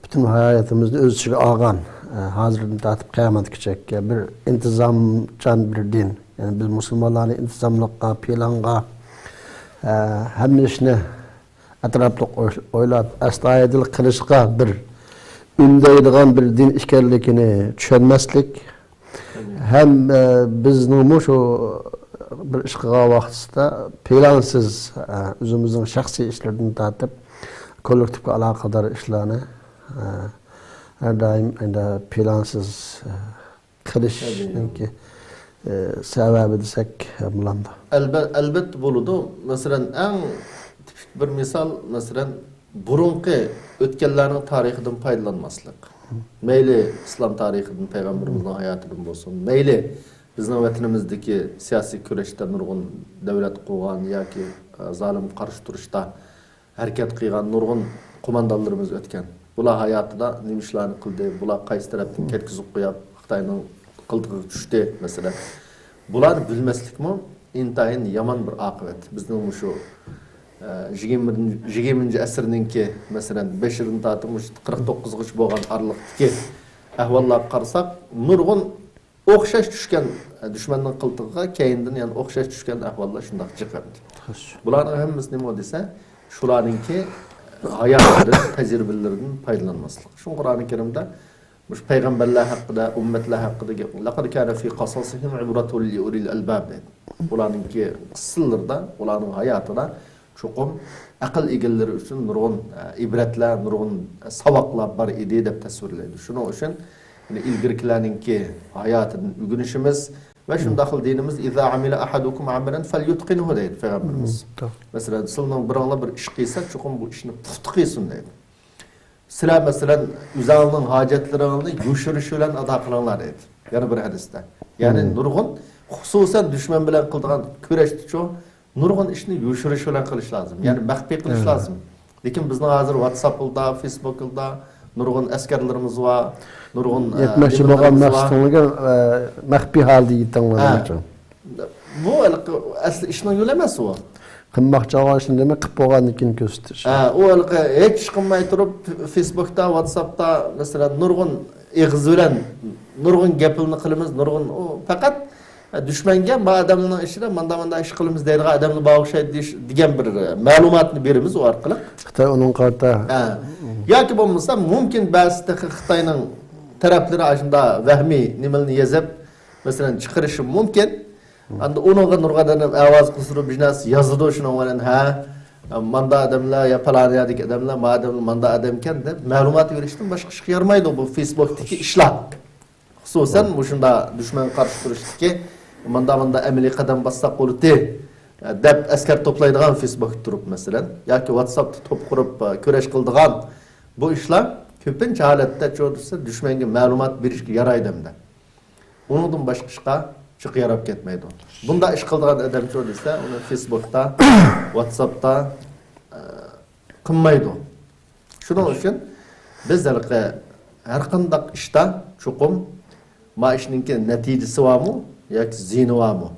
پۈتۈن ھاياتىمىزنى ئۆز ئىچىگە ئالغان، ئە، ھازىردىن تارتىپ قىيامەتكىچە بىر ئىنتىزامچان بىر دىن. يەنى بىز مۇسۇلمانلارنى ئىنتىزاملىققا، پىلانغا، ئە، ھەممە ئىشنى ئەتراپلىق ئوي-، ئويلاپ، ئەستايىدىل قىلىشقا بىر ئۈندەيدىغان بىر دىن ئىكەنلىكىنى چۈشەنمەسلىك، ھەم، ئە، بىزنىڭمۇ شۇ بىر ئىش قىلغان ۋاقتىسىدا پىلانسىز، ئە، ئۆزىمىزنىڭ شەخسىي ئىشلىرىدىن تارتىپ كوللېكتىپقا ئالاقىدار ئىشلارنى، ئە، ھەر دائىم ئەندى پىلانسىز، ئە، قىلىشنىڭكى، ئە، سەۋەبى دېسەك بولامدۇ؟ ئەلبەت، ئەلبەتتە بولىدۇ. مەسىلەن، ئەڭ تىپىك بىر مىسال، مەسىلەن، بۇرۇنقى ئۆتكەنلەرنىڭ تارىخىدىن پايدىلانماسلىق. مەيلى ئىسلام تارىخىدىن، پەيغەمبىرىمىزنىڭ ھاياتىدىن بولسۇن، مەيلى بىزنىڭ ۋەتىنىمىزدىكى سىياسىي كۈرەشتە نۇرغۇن دەۋلەت قۇرغان ياكى، ئە، زالىمغا قارشى تۇرۇشتا ھەرىكەت قىلغان نۇرغۇن قوماندانلىرىمىز ئۆتكەن. بۇلار ھاياتىدا نېمە ئىشلارنى قىلدى، بۇلار قايسى تەرەپتىن كەتكۈزۈپ قويۇپ، خىتاينىڭ قىلتىقىغا چۈشتى، مەسىلەن. بۇلارنى بىلمەسلىكمۇ ئىنتايىن يامان بىر ئاقىۋەت. بىزنىڭ مۇشۇ، ئە، يىگىرمە، يىگىرمىنچى ئەسىرنىڭكى، مەسىلەن، بەشىدىن تارتىپ مۇشۇ قىرىق توققۇزغىچە بولغان ئارىلىقتىكى ئەھۋاللارغا قارىساق، نۇرغۇن ئوخشاش چۈشكەن، ئە، دۈشمەننىڭ قىلتىقىغا كەينىدىن يەنە ئوخشاش چۈشكەن ئەھۋاللار شۇنداق جىق ئەمدى. بۇلارنىڭ ھەممىسى نېمە دېسە، شۇلارنىڭكى ھاياتىدىن، تەجرىبىلىرىدىن پايدىلانماسلىق. شۇڭا قۇرئانى كەرىمدە مۇشۇ پەيغەمبەرلەر ھەققىدە، ئۈممەتلەر ھەققىدە گەپ، لەقەد كانە فى قەسەسىھىم ئىبرەتۇن لىئۇلىل ئەلباب دەيدۇ. ئۇلارنىڭكى قىسسىلىرىدا، ئۇلارنىڭ ھاياتىدا چوقۇم ئەقىل ئىگىلىرى ئۈچۈن نۇرغۇن، ئە، ئىبرەتلەر، نۇرغۇن ساۋاقلار بار ئىدى دەپ تەسۋىرلەيدۇ. شۇنىڭ ئۈچۈن، يەنى ئىلگىرىكىلەرنىڭكى ھاياتىدىن ئۆگىنىشىمىز ۋە شۇنداقلا دىنىمىز، ئىزا ئامىلە ئەھەدۇكۇم ئەمەلەن فەليۇتقىنھۇ دەيدۇ پەيغەمبىرىمىز. مم، توغرا. مەسىلەن، سىلىنىڭ بىرىڭلار بىر ئىش قىلسا، چوقۇم بۇ ئىشنى پۇختا قىلسۇن دەيدۇ. سىلەر، مەسىلەن، ئۆزۈڭلارنىڭ ھاجەتلىرىڭلارنى يوشۇرۇش بىلەن ئادا قىلىڭلار دەيدۇ. يەنە بىر ھەدىستە. يەنى مم، نۇرغۇن، خۇسۇسەن دۈشمەن بىلەن قىلىدىغان كۈرەشتىچۇ، نۇرغۇن ئىشنى يوشۇرۇش بىلەن قىلىش لازىم. يەنى مەخپىي قىلىش لازىم. لېكىن بىزنىڭ ھازىر ۋاتساپلىدا، فېيسبۇكلىدا نۇرغۇن ئەسكەرلىرىمىز بار، نۇرغۇن، ئە، يەتمەكچى بولغان نېمىلىرىمىز بار. مەقسىتىڭلارغا، ئە، مەخپىي ھالدا يېتىڭلار ھە. دېمەكچى. بۇ ھېلىقى ئەسلى ئىشنىڭ يولى ئەمەس ئۇ. قىلماقچى بولغان ئىشنى دېمەي، قىلىپ بولغاندىن كېيىن كۆرسىتىش. ھە، ئۇ ھېلىقى ھېچ ئىش قىلماي تۇرۇپ، فېيسبۇكتا، ۋاتساپتا، مەسىلەن، نۇرغۇن ئېغىز بىلەن نۇرغۇن گەپلىرىنى قىلىمىز، نۇرغۇن، ئۇ پەقەت، ھە، دۈشمەنگە ما ئادەمنىڭ ئىچىدە ماندا-ماندا ئىش قىلىمىز دەيدىغان ئادەملەر بار ئوخشايدۇ دېيىش، دېگەن بىر، ھە، مەلۇماتنى بېرىمىز ئۇ ئارقىلىق. خىتاي ئۇنىڭغا قارىتا. ھە. ياكى بولمىسا مۇمكىن بەزى تېخى خىتاينىڭ تەرەپلىرى ئاشۇنداق ۋەھمىي نېمىلەرنى يېزىپ، مەسىلەن، چىقىرىشى مۇمكىن. ئەمدى ئۇنىڭغا نۇرغۇن ئادەم ئاۋاز قىلسىدۇ، بىر نەرسە يازىدۇ، شۇنىڭ بىلەن، ھە، ماندا ئادەملەر يا پالان يەردىكى ئادەملەر، ما ئادەملەر ماندا ئادەمكەن دەپ مەلۇمات بېرىشتىن باشقا ئىشقا يارىمايدۇ بۇ فېيسبۇكتىكى ئىشلار. خۇسۇسەن مۇشۇنداق دۈشمەنگە قارشى تۇرۇشتىكى ماندا، ماندا ئەمەلىي قەدەم باسساق بولىتى دەپ ئەسكەر توپلايدىغان فېيسبۇكتا تۇرۇپ، مەسىلەن، ياكى ۋاتساپتا توپ قۇرۇپ، كۈرەش قىلىدىغان بۇ ئىشلار كۆپىنچە ھالەتتە چۇ دېسە دۈشمەنگە مەلۇمات بېرىشكە يارايدۇ ئەمدى. ئۇنىڭدىن باشقا ئىشقا چىقى ياراپ كەتمەيدۇ. بۇنداق ئىش قىلىدىغان ئادەمچۇ دېسە، ئۇنى فېيسبۇكتا، ۋاتساپتا، ئە، قىلمايدۇ. شۇنىڭ ئۈچۈن بىز ھېلىقى ھەر قانداق ئىشتا چوقۇم ما ئىشنىڭكى نەتىجىسى بارمۇ ياكى زىيىنى بارمۇ؟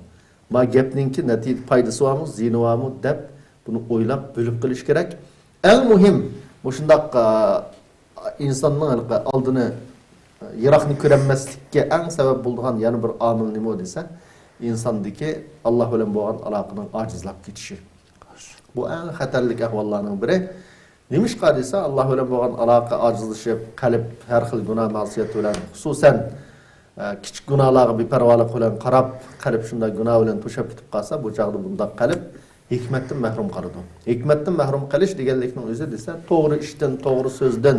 ما گەپنىڭكى نەتىجە پايدىسى بارمۇ، زىيىنى بارمۇ دەپ بۇنى ئويلاپ بۆلۈپ قىلىش كېرەك. ئەڭ مۇھىم مۇشۇنداق، ئە، ئىنساننىڭ ھېلىقى ئالدىنى، يىراقنى كۆرەلمەسلىككە ئەڭ سەۋەب بولىدىغان يەنە بىر ئامىل نېمە دېسە، ئىنساندىكى ئاللا بىلەن بولغان ئالاقىنىڭ ئاجىزلاپ كېتىشى. بۇ ئەڭ خەتەرلىك ئەھۋاللارنىڭ بىرى. نېمىشقا دېسە، ئاللا بىلەن بولغان ئالاقە ئاجىزلىشىپ، قەلب ھەر خىل گۇناھ مەسىيەت بىلەن، خۇسۇسەن، ئە، كىچىك گۇناھلارغا بىپەرۋالىق بىلەن قاراپ، قەلب شۇنداق گۇناھ بىلەن توشۇپ كېتىپ قالسا، بۇ چاغدا بۇنداق قەلب ھېكمەتتىن مەھرۇم قالىدۇ. ھېكمەتتىن مەھرۇم قېلىش دېگەنلىكنىڭ ئۆزى دېسە، توغرا ئىشتىن، توغرا سۆزدىن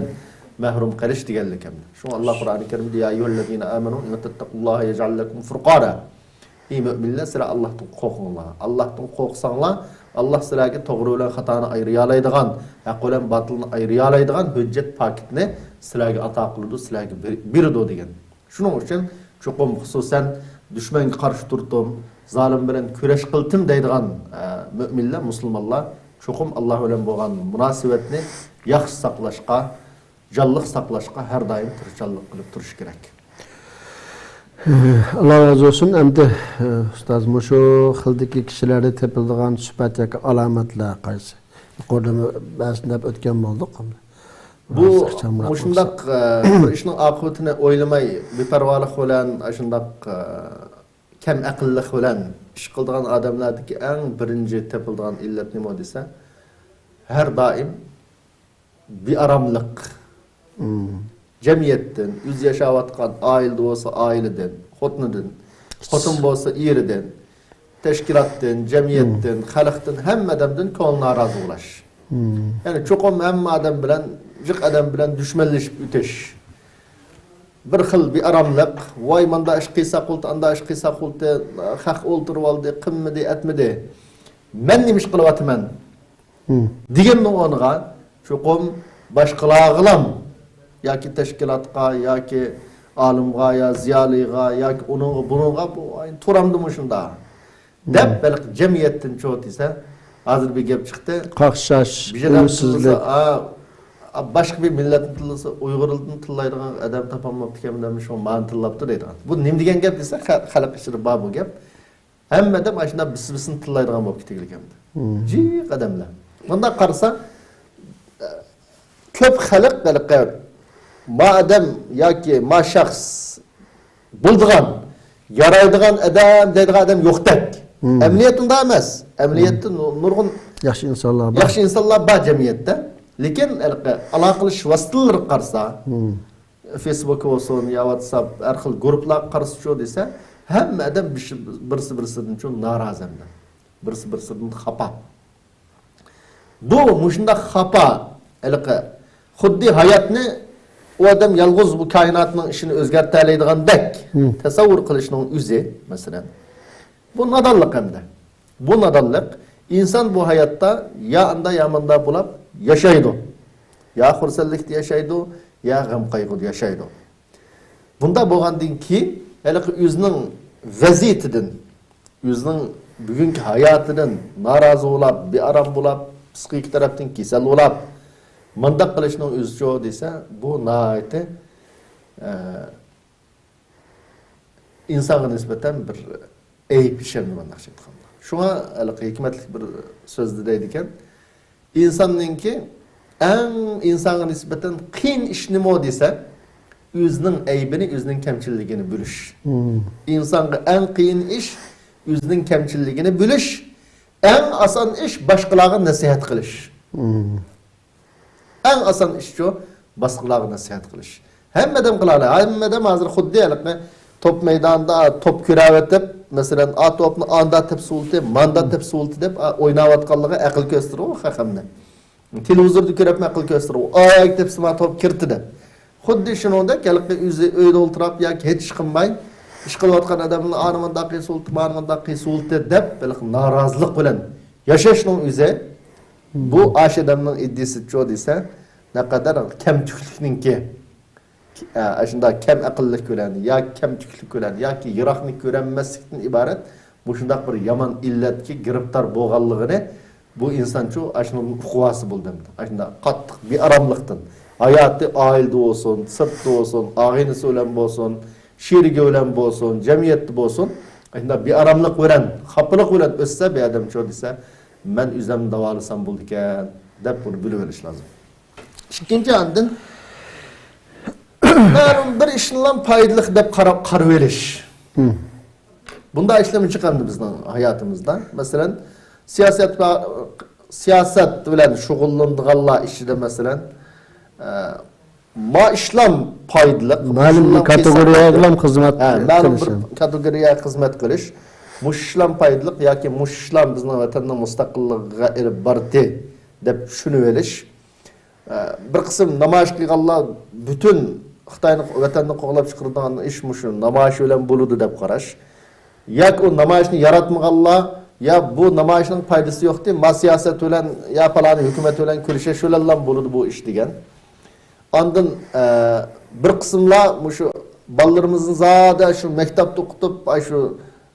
مەھرۇم قېلىش دېگەنلىك ھەمدە. شۇڭا ئاللا قۇرئانى كەرىمدە، يا أيها الذين آمنوا إن تتقوا الله يجعل لكم فرقانا. ئى مۆمىنلەر، سىلەر ئاللاھتىن قورقۇڭلار. ئاللاھتىن قورقساڭلار، ئاللاھ سىلەرگە توغرا بىلەن خاتانى ئايرىيالايدىغان، ھەق بىلەن باتىلنى ئايرىيالايدىغان ھۆججەت پاكىتنى سىلەرگە ئاتا قىلىدۇ، سىلەرگە بېر-، بېرىدۇ دېگەن. شۇنىڭ ئۈچۈن چوقۇم خۇسۇسەن دۈشمەنگە قارشى تۇرتۇم، زالىم بىلەن كۈرەش قىلتىم دەيدىغان، ئە، مۆمىنلەر، مۇسۇلمانلار چوقۇم ئاللا بىلەن بولغان مۇناسىۋەتنى ياخشى ساقلاشقا، جانلىق ساقلاشقا ھەر دائىم تىرىشچانلىق قىلىپ تۇرۇشى كېرەك. ئاللا رازى بولسۇن. ئەمدى، ئۇستاز، مۇشۇ خىلدىكى كىشىلەردە تېپىلىدىغان سۈپەت ياكى ئالامەتلەر قايسى؟ يۇقىرىدا بەزىنى دەپ ئۆتكەن بولدۇق. بۇ، قىسقىچە مۇشۇنداق، ئە، بىر ئىشنىڭ ئاقىۋىتىنى ئويلىماي، بىپەرۋالىق بىلەن ئاشۇنداق، ئە، كەم ئەقىللىق بىلەن ئىش قىلىدىغان ئادەملەردىكى ئەڭ بىرىنچى تېپىلىدىغان ئىللەت نېمە دېسە، ھەر دائىم بىئاراملىق. جەمئىيەتتىن، ئۆزى ياشاۋاتقان ئائىلىدە بولسا ئائىلىدىن، خوتۇنىدىن، خوتۇن بولسا ئېرىدىن، تەشكىلاتتىن، جەمئىيەتتىن، خەلقتىن، ھەممە ئادەمدىن كۆڭۈل نارازى بولۇش. يەنى چوقۇم ھەممە ئادەم بىلەن، جىق ئادەم بىلەن دۈشمەنلىشىپ ئۆتۈش. بىر خىل بىئاراملىق، ۋاي ماندا ئىش قىلساق بولدى، ئاندا ئىش قىلساق بولدى، خەق ئولتۇرۇۋالدى، قىلمىدى، ئەتمىدى. مەن نېمە ئىش قىلىۋاتىمەن؟ دېگەننىڭ ئورنىغا چوقۇم باشقىلارغىلام ياكى تەشكىلاتقا ياكى ئالىمغا يا زىيالىيغا ياكى ئۇنىڭغا بۇنىڭغا بۇ تۇرامدۇ مۇشۇنداق دەپ ھېلىقى جەمئىيەتتىن چوت دېسە، ھازىر بىر گەپ چىقتى. قاقشاش، بىر يەردە ئۈمىدسىزلىك. تىللىسا، ئا، ئا، باشقا بىر مىللەتنى تىللىسا، ئۇيغۇر تىلىنى تىللايدىغان ئادەم تاپالماپتىكەن، شۇڭا مانى تىللاپتۇ دەيدىغان. بۇ نېمە دېگەن گەپ دېسە، خە-، خەلق ئىچىدە بار بۇ گەپ. ھەممە ئادەم ئاشۇنداق بىسسە-بىسسىنى تىللايدىغان بولۇپ كېتىدىكەن. جىق ئادەملەر. مۇنداق قارىسا، كۆپ خەلق ھېلىقى ما ئادەم ياكى ما شەخس بولىدىغان، يارايدىغان ئادەم دەيدىغان ئادەم يوقتەك. ئەمەلىيەتتە ئۇنداق ئەمەس. ئەمەلىيەتتە نۇ-، نۇرغۇن ياخشى ئىنسانلار بار. ياخشى ئىنسانلار بار جەمئىيەتتە. لېكىن ھېلىقى ئالاقىلىشىش ۋاسىتىلىرىگە قارىسا، فېيسبۇك بولسۇن يا ۋاتساپ، ھەر خىل گۇرۇپپىلارغا قارىسىچۇ دېسە، ھەممە ئادەم بىش-، بىرسى بىرسىدىنچۇ نارازى ئەمدى. بىرسى بىرسىدىن خاپا. بۇ مۇشۇنداق خاپا، ھېلىقى خۇددى ھاياتنى ئۇ ئادەم يالغۇز بۇ كائىناتنىڭ ئىشىنى ئۆزگەرتەلەيدىغاندەك تەسەۋۋۇر قىلىشنىڭ ئۆزى، مەسىلەن. بۇ نادانلىق ئەمدى. بۇ نادانلىق. ئىنسان بۇ ھاياتتا يا ئاندا يا ماندا بولاپ ياشايدۇ. يا خۇرسەنلىكتە ياشايدۇ، يا غەم-قايغۇدا ياشايدۇ. بۇنداق بولغاندىن كېيىن، ھېلىقى ئۆزىنىڭ ۋەزىيىتىدىن، ئۆزىنىڭ بۈگۈنكى ھاياتىدىن نارازى بولاپ، بىئارام بولاپ، پىسخىكا تەرەپتىن كېسەل بولاپ، مانداق قىلىشنىڭ ئۆزىچۇ دېسە، بۇ ناھايىتى، ئە، ئىنسانغا نىسبەتەن بىر ئەيىب ئىش ئەمدى مانداقچە ئېيتقاندا. شۇڭا ھېلىقى ھېكمەتلىك بىر سۆزدە دەيدىكەن، ئىنساننىڭكى ئەڭ ئىنسانغا نىسبەتەن قىيىن ئىش نېمە دېسە، ئۆزىنىڭ ئەيىبىنى، ئۆزىنىڭ كەمچىللىكىنى بىلىش. مم. ئىنسانغا ئەڭ قىيىن ئىش ئۆزىنىڭ كەمچىللىكىنى بىلىش، ئەڭ ئاسان ئىش باشقىلارغا نەسىھەت قىلىش. مم. ئەڭ ئاسان ئىشچۇ، باشقىلارغا نەسىھەت قىلىش. ھەممە ئادەم قىلالاي. ھەممە ئادەم ھازىر خۇددى ھېلىقى توپ مەيدانىدا توپ كۆرۈۋېتىپ، مەسىلەن، ئا توپنى ئاندا تېپسۇلتى، ماندا تېپسۇلتى دەپ، ئا، ئويناۋاتقانلىقىغا ئەقىل كۆستۈرۈۋ خەقەمنى. تېلېۋىزوردا كۆرۈپمۇ ئەقىل كۆستۈرۈۋ، ئاياق تېپسىما توپ كىرتى دەپ. خۇددى شۇنىڭدەك ھېلىقى ئۆزى ئۆيدە ئولتۇرۇپ ياكى ھېچ ئىش قىلماي، ئىش قىلىۋاتقان ئادەمنى ئانا مۇنداق قىلسۇلتى، مانا مۇنداق قىلسۇلتى دەپ، ھېلىقى نارازىلىق بىلەن ياشاشنىڭ ئۆزى، بۇ ئاشۇ ئادەمنىڭ ئىدىيىسىچۇ دېسە، نەقەدەر كەمتۈكلۈكنىڭكى، ئە، ئاشۇنداق كەم ئەقىللىك بىلەن ياكى كەمتۈكلۈك بىلەن ياكى يىراقنى كۆرەلمەسلىكتىن ئىبارەت مۇشۇنداق بىر يامان ئىللەتكە گىرىپتار بولغانلىقىنى بۇ ئىنسانچۇ ئاشۇنىڭ ئۇقۇۋالسا بولدى ئەمدى. ئاشۇنداق قاتتىق بىئاراملىقتىن، ھاياتى ئائىلىدە بولسۇن، سىرتتا بولسۇن، ئاغىنىسى بىلەن بولسۇن، شېرىكى بىلەن بولسۇن، جەمئىيەتتە بولسۇن، ئاشۇنداق بىئاراملىق بىلەن، خاپىلىق بىلەن ئۆتسە بۇ ئادەمچۇ دېسە، مەن ئۆزۈمنى داۋالىسام بولىدىكەن دەپ بۇنى بىلىۋېلىش لازىم. ئىككىنچى، ئاندىن مەلۇم بىر ئىشنىلا پايدىلىق دەپ قاراپ، قارىۋېلىش. مم. بۇنداق ئىشلار چىقامدۇ بىزنىڭ ھاياتىمىزدا؟ مەسىلەن، سىياسەت ۋە، سىياسەت بىلەن شۇغۇللىنىدىغانلار ئىچىدە، مەسىلەن، ئە، ما ئىشلام پايدىلىق، مەلۇم بىر كاتېگورىيەگىلا خىزمەت ھە، مەلۇم قىلىش. بىر كاتېگورىيەگە خىزمەت قىلىش. مۇشۇ ئىشلام پايدىلىق ياكى مۇشۇ ئىشلام بىزنىڭ ۋەتەننىڭ مۇستەقىللىقىغا ئېلىپ باردى دەپ چۈشىنىۋېلىش. ئە، بىر قىسىم نامايىش قىلغانلار پۈتۈن خىتاينى، ۋەتەننى قوغلاپ چىقىرىدىغان ئىش مۇشۇ نامايىش بىلەن بولىدۇ دەپ قاراش. ياكى ئۇ نامايىشنى ياراتمىغانلار، يا بۇ نامايىشنىڭ پايدىسى يوقتى، ما سىياسەت بىلەن يا پالانى ھۆكۈمەت بىلەن كۆرۈشۈش بىلەنلا بولىدۇ بۇ ئىش دېگەن. ئاندىن، ئە، بىر قىسىملار مۇشۇ بالىلىرىمىزنى زادى شۇ مەكتەپتە ئوقۇتۇپ، ئاي شۇ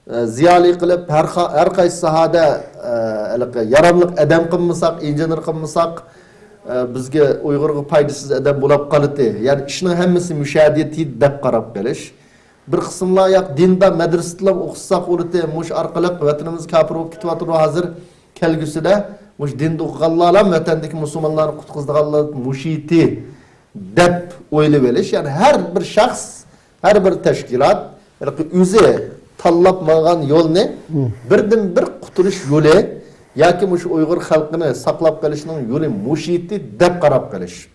ئە، زىيالىي قىلىپ، ھەر قا-، ھەر قايسى ساھەدە، ئە، ھېلىقى ياراملىق ئادەم قىلمىساق، ئىنژېنېر قىلمىساق، ئە، بىزگە ئۇيغۇرغا پايدىسىز ئادەم بولاپ قالىتى. يەنى ئىشنىڭ ھەممىسى مۇشەدىتى دەپ قاراپ قېلىش. بىر قىسىملار ياق، دىندا مەدرىسىدىلا ئوقۇتساق بولىتى، مۇشۇ ئارقىلىق ۋەتىنىمىز كاپىر بولۇپ كېتىۋاتىدۇ ھازىر، كەلگۈسىدە مۇشۇ دىندا ئوقۇغانلارلا ۋەتەندىكى مۇسۇلمانلارنى قۇتقۇزىدىغانلار مۇشىتى دەپ ئويلىۋېلىش. يەنى ھەر بىر شەخس، ھەر بىر تەشكىلات ھېلىقى ئۆزى تاللاپ ماڭغان يولنى بىردىنبىر قۇتۇلۇش يولى ياكى مۇشۇ ئۇيغۇر خەلقىنى ساقلاپ قېلىشنىڭ يولى مۇشۇ ئىدى دەپ قاراپ قېلىش.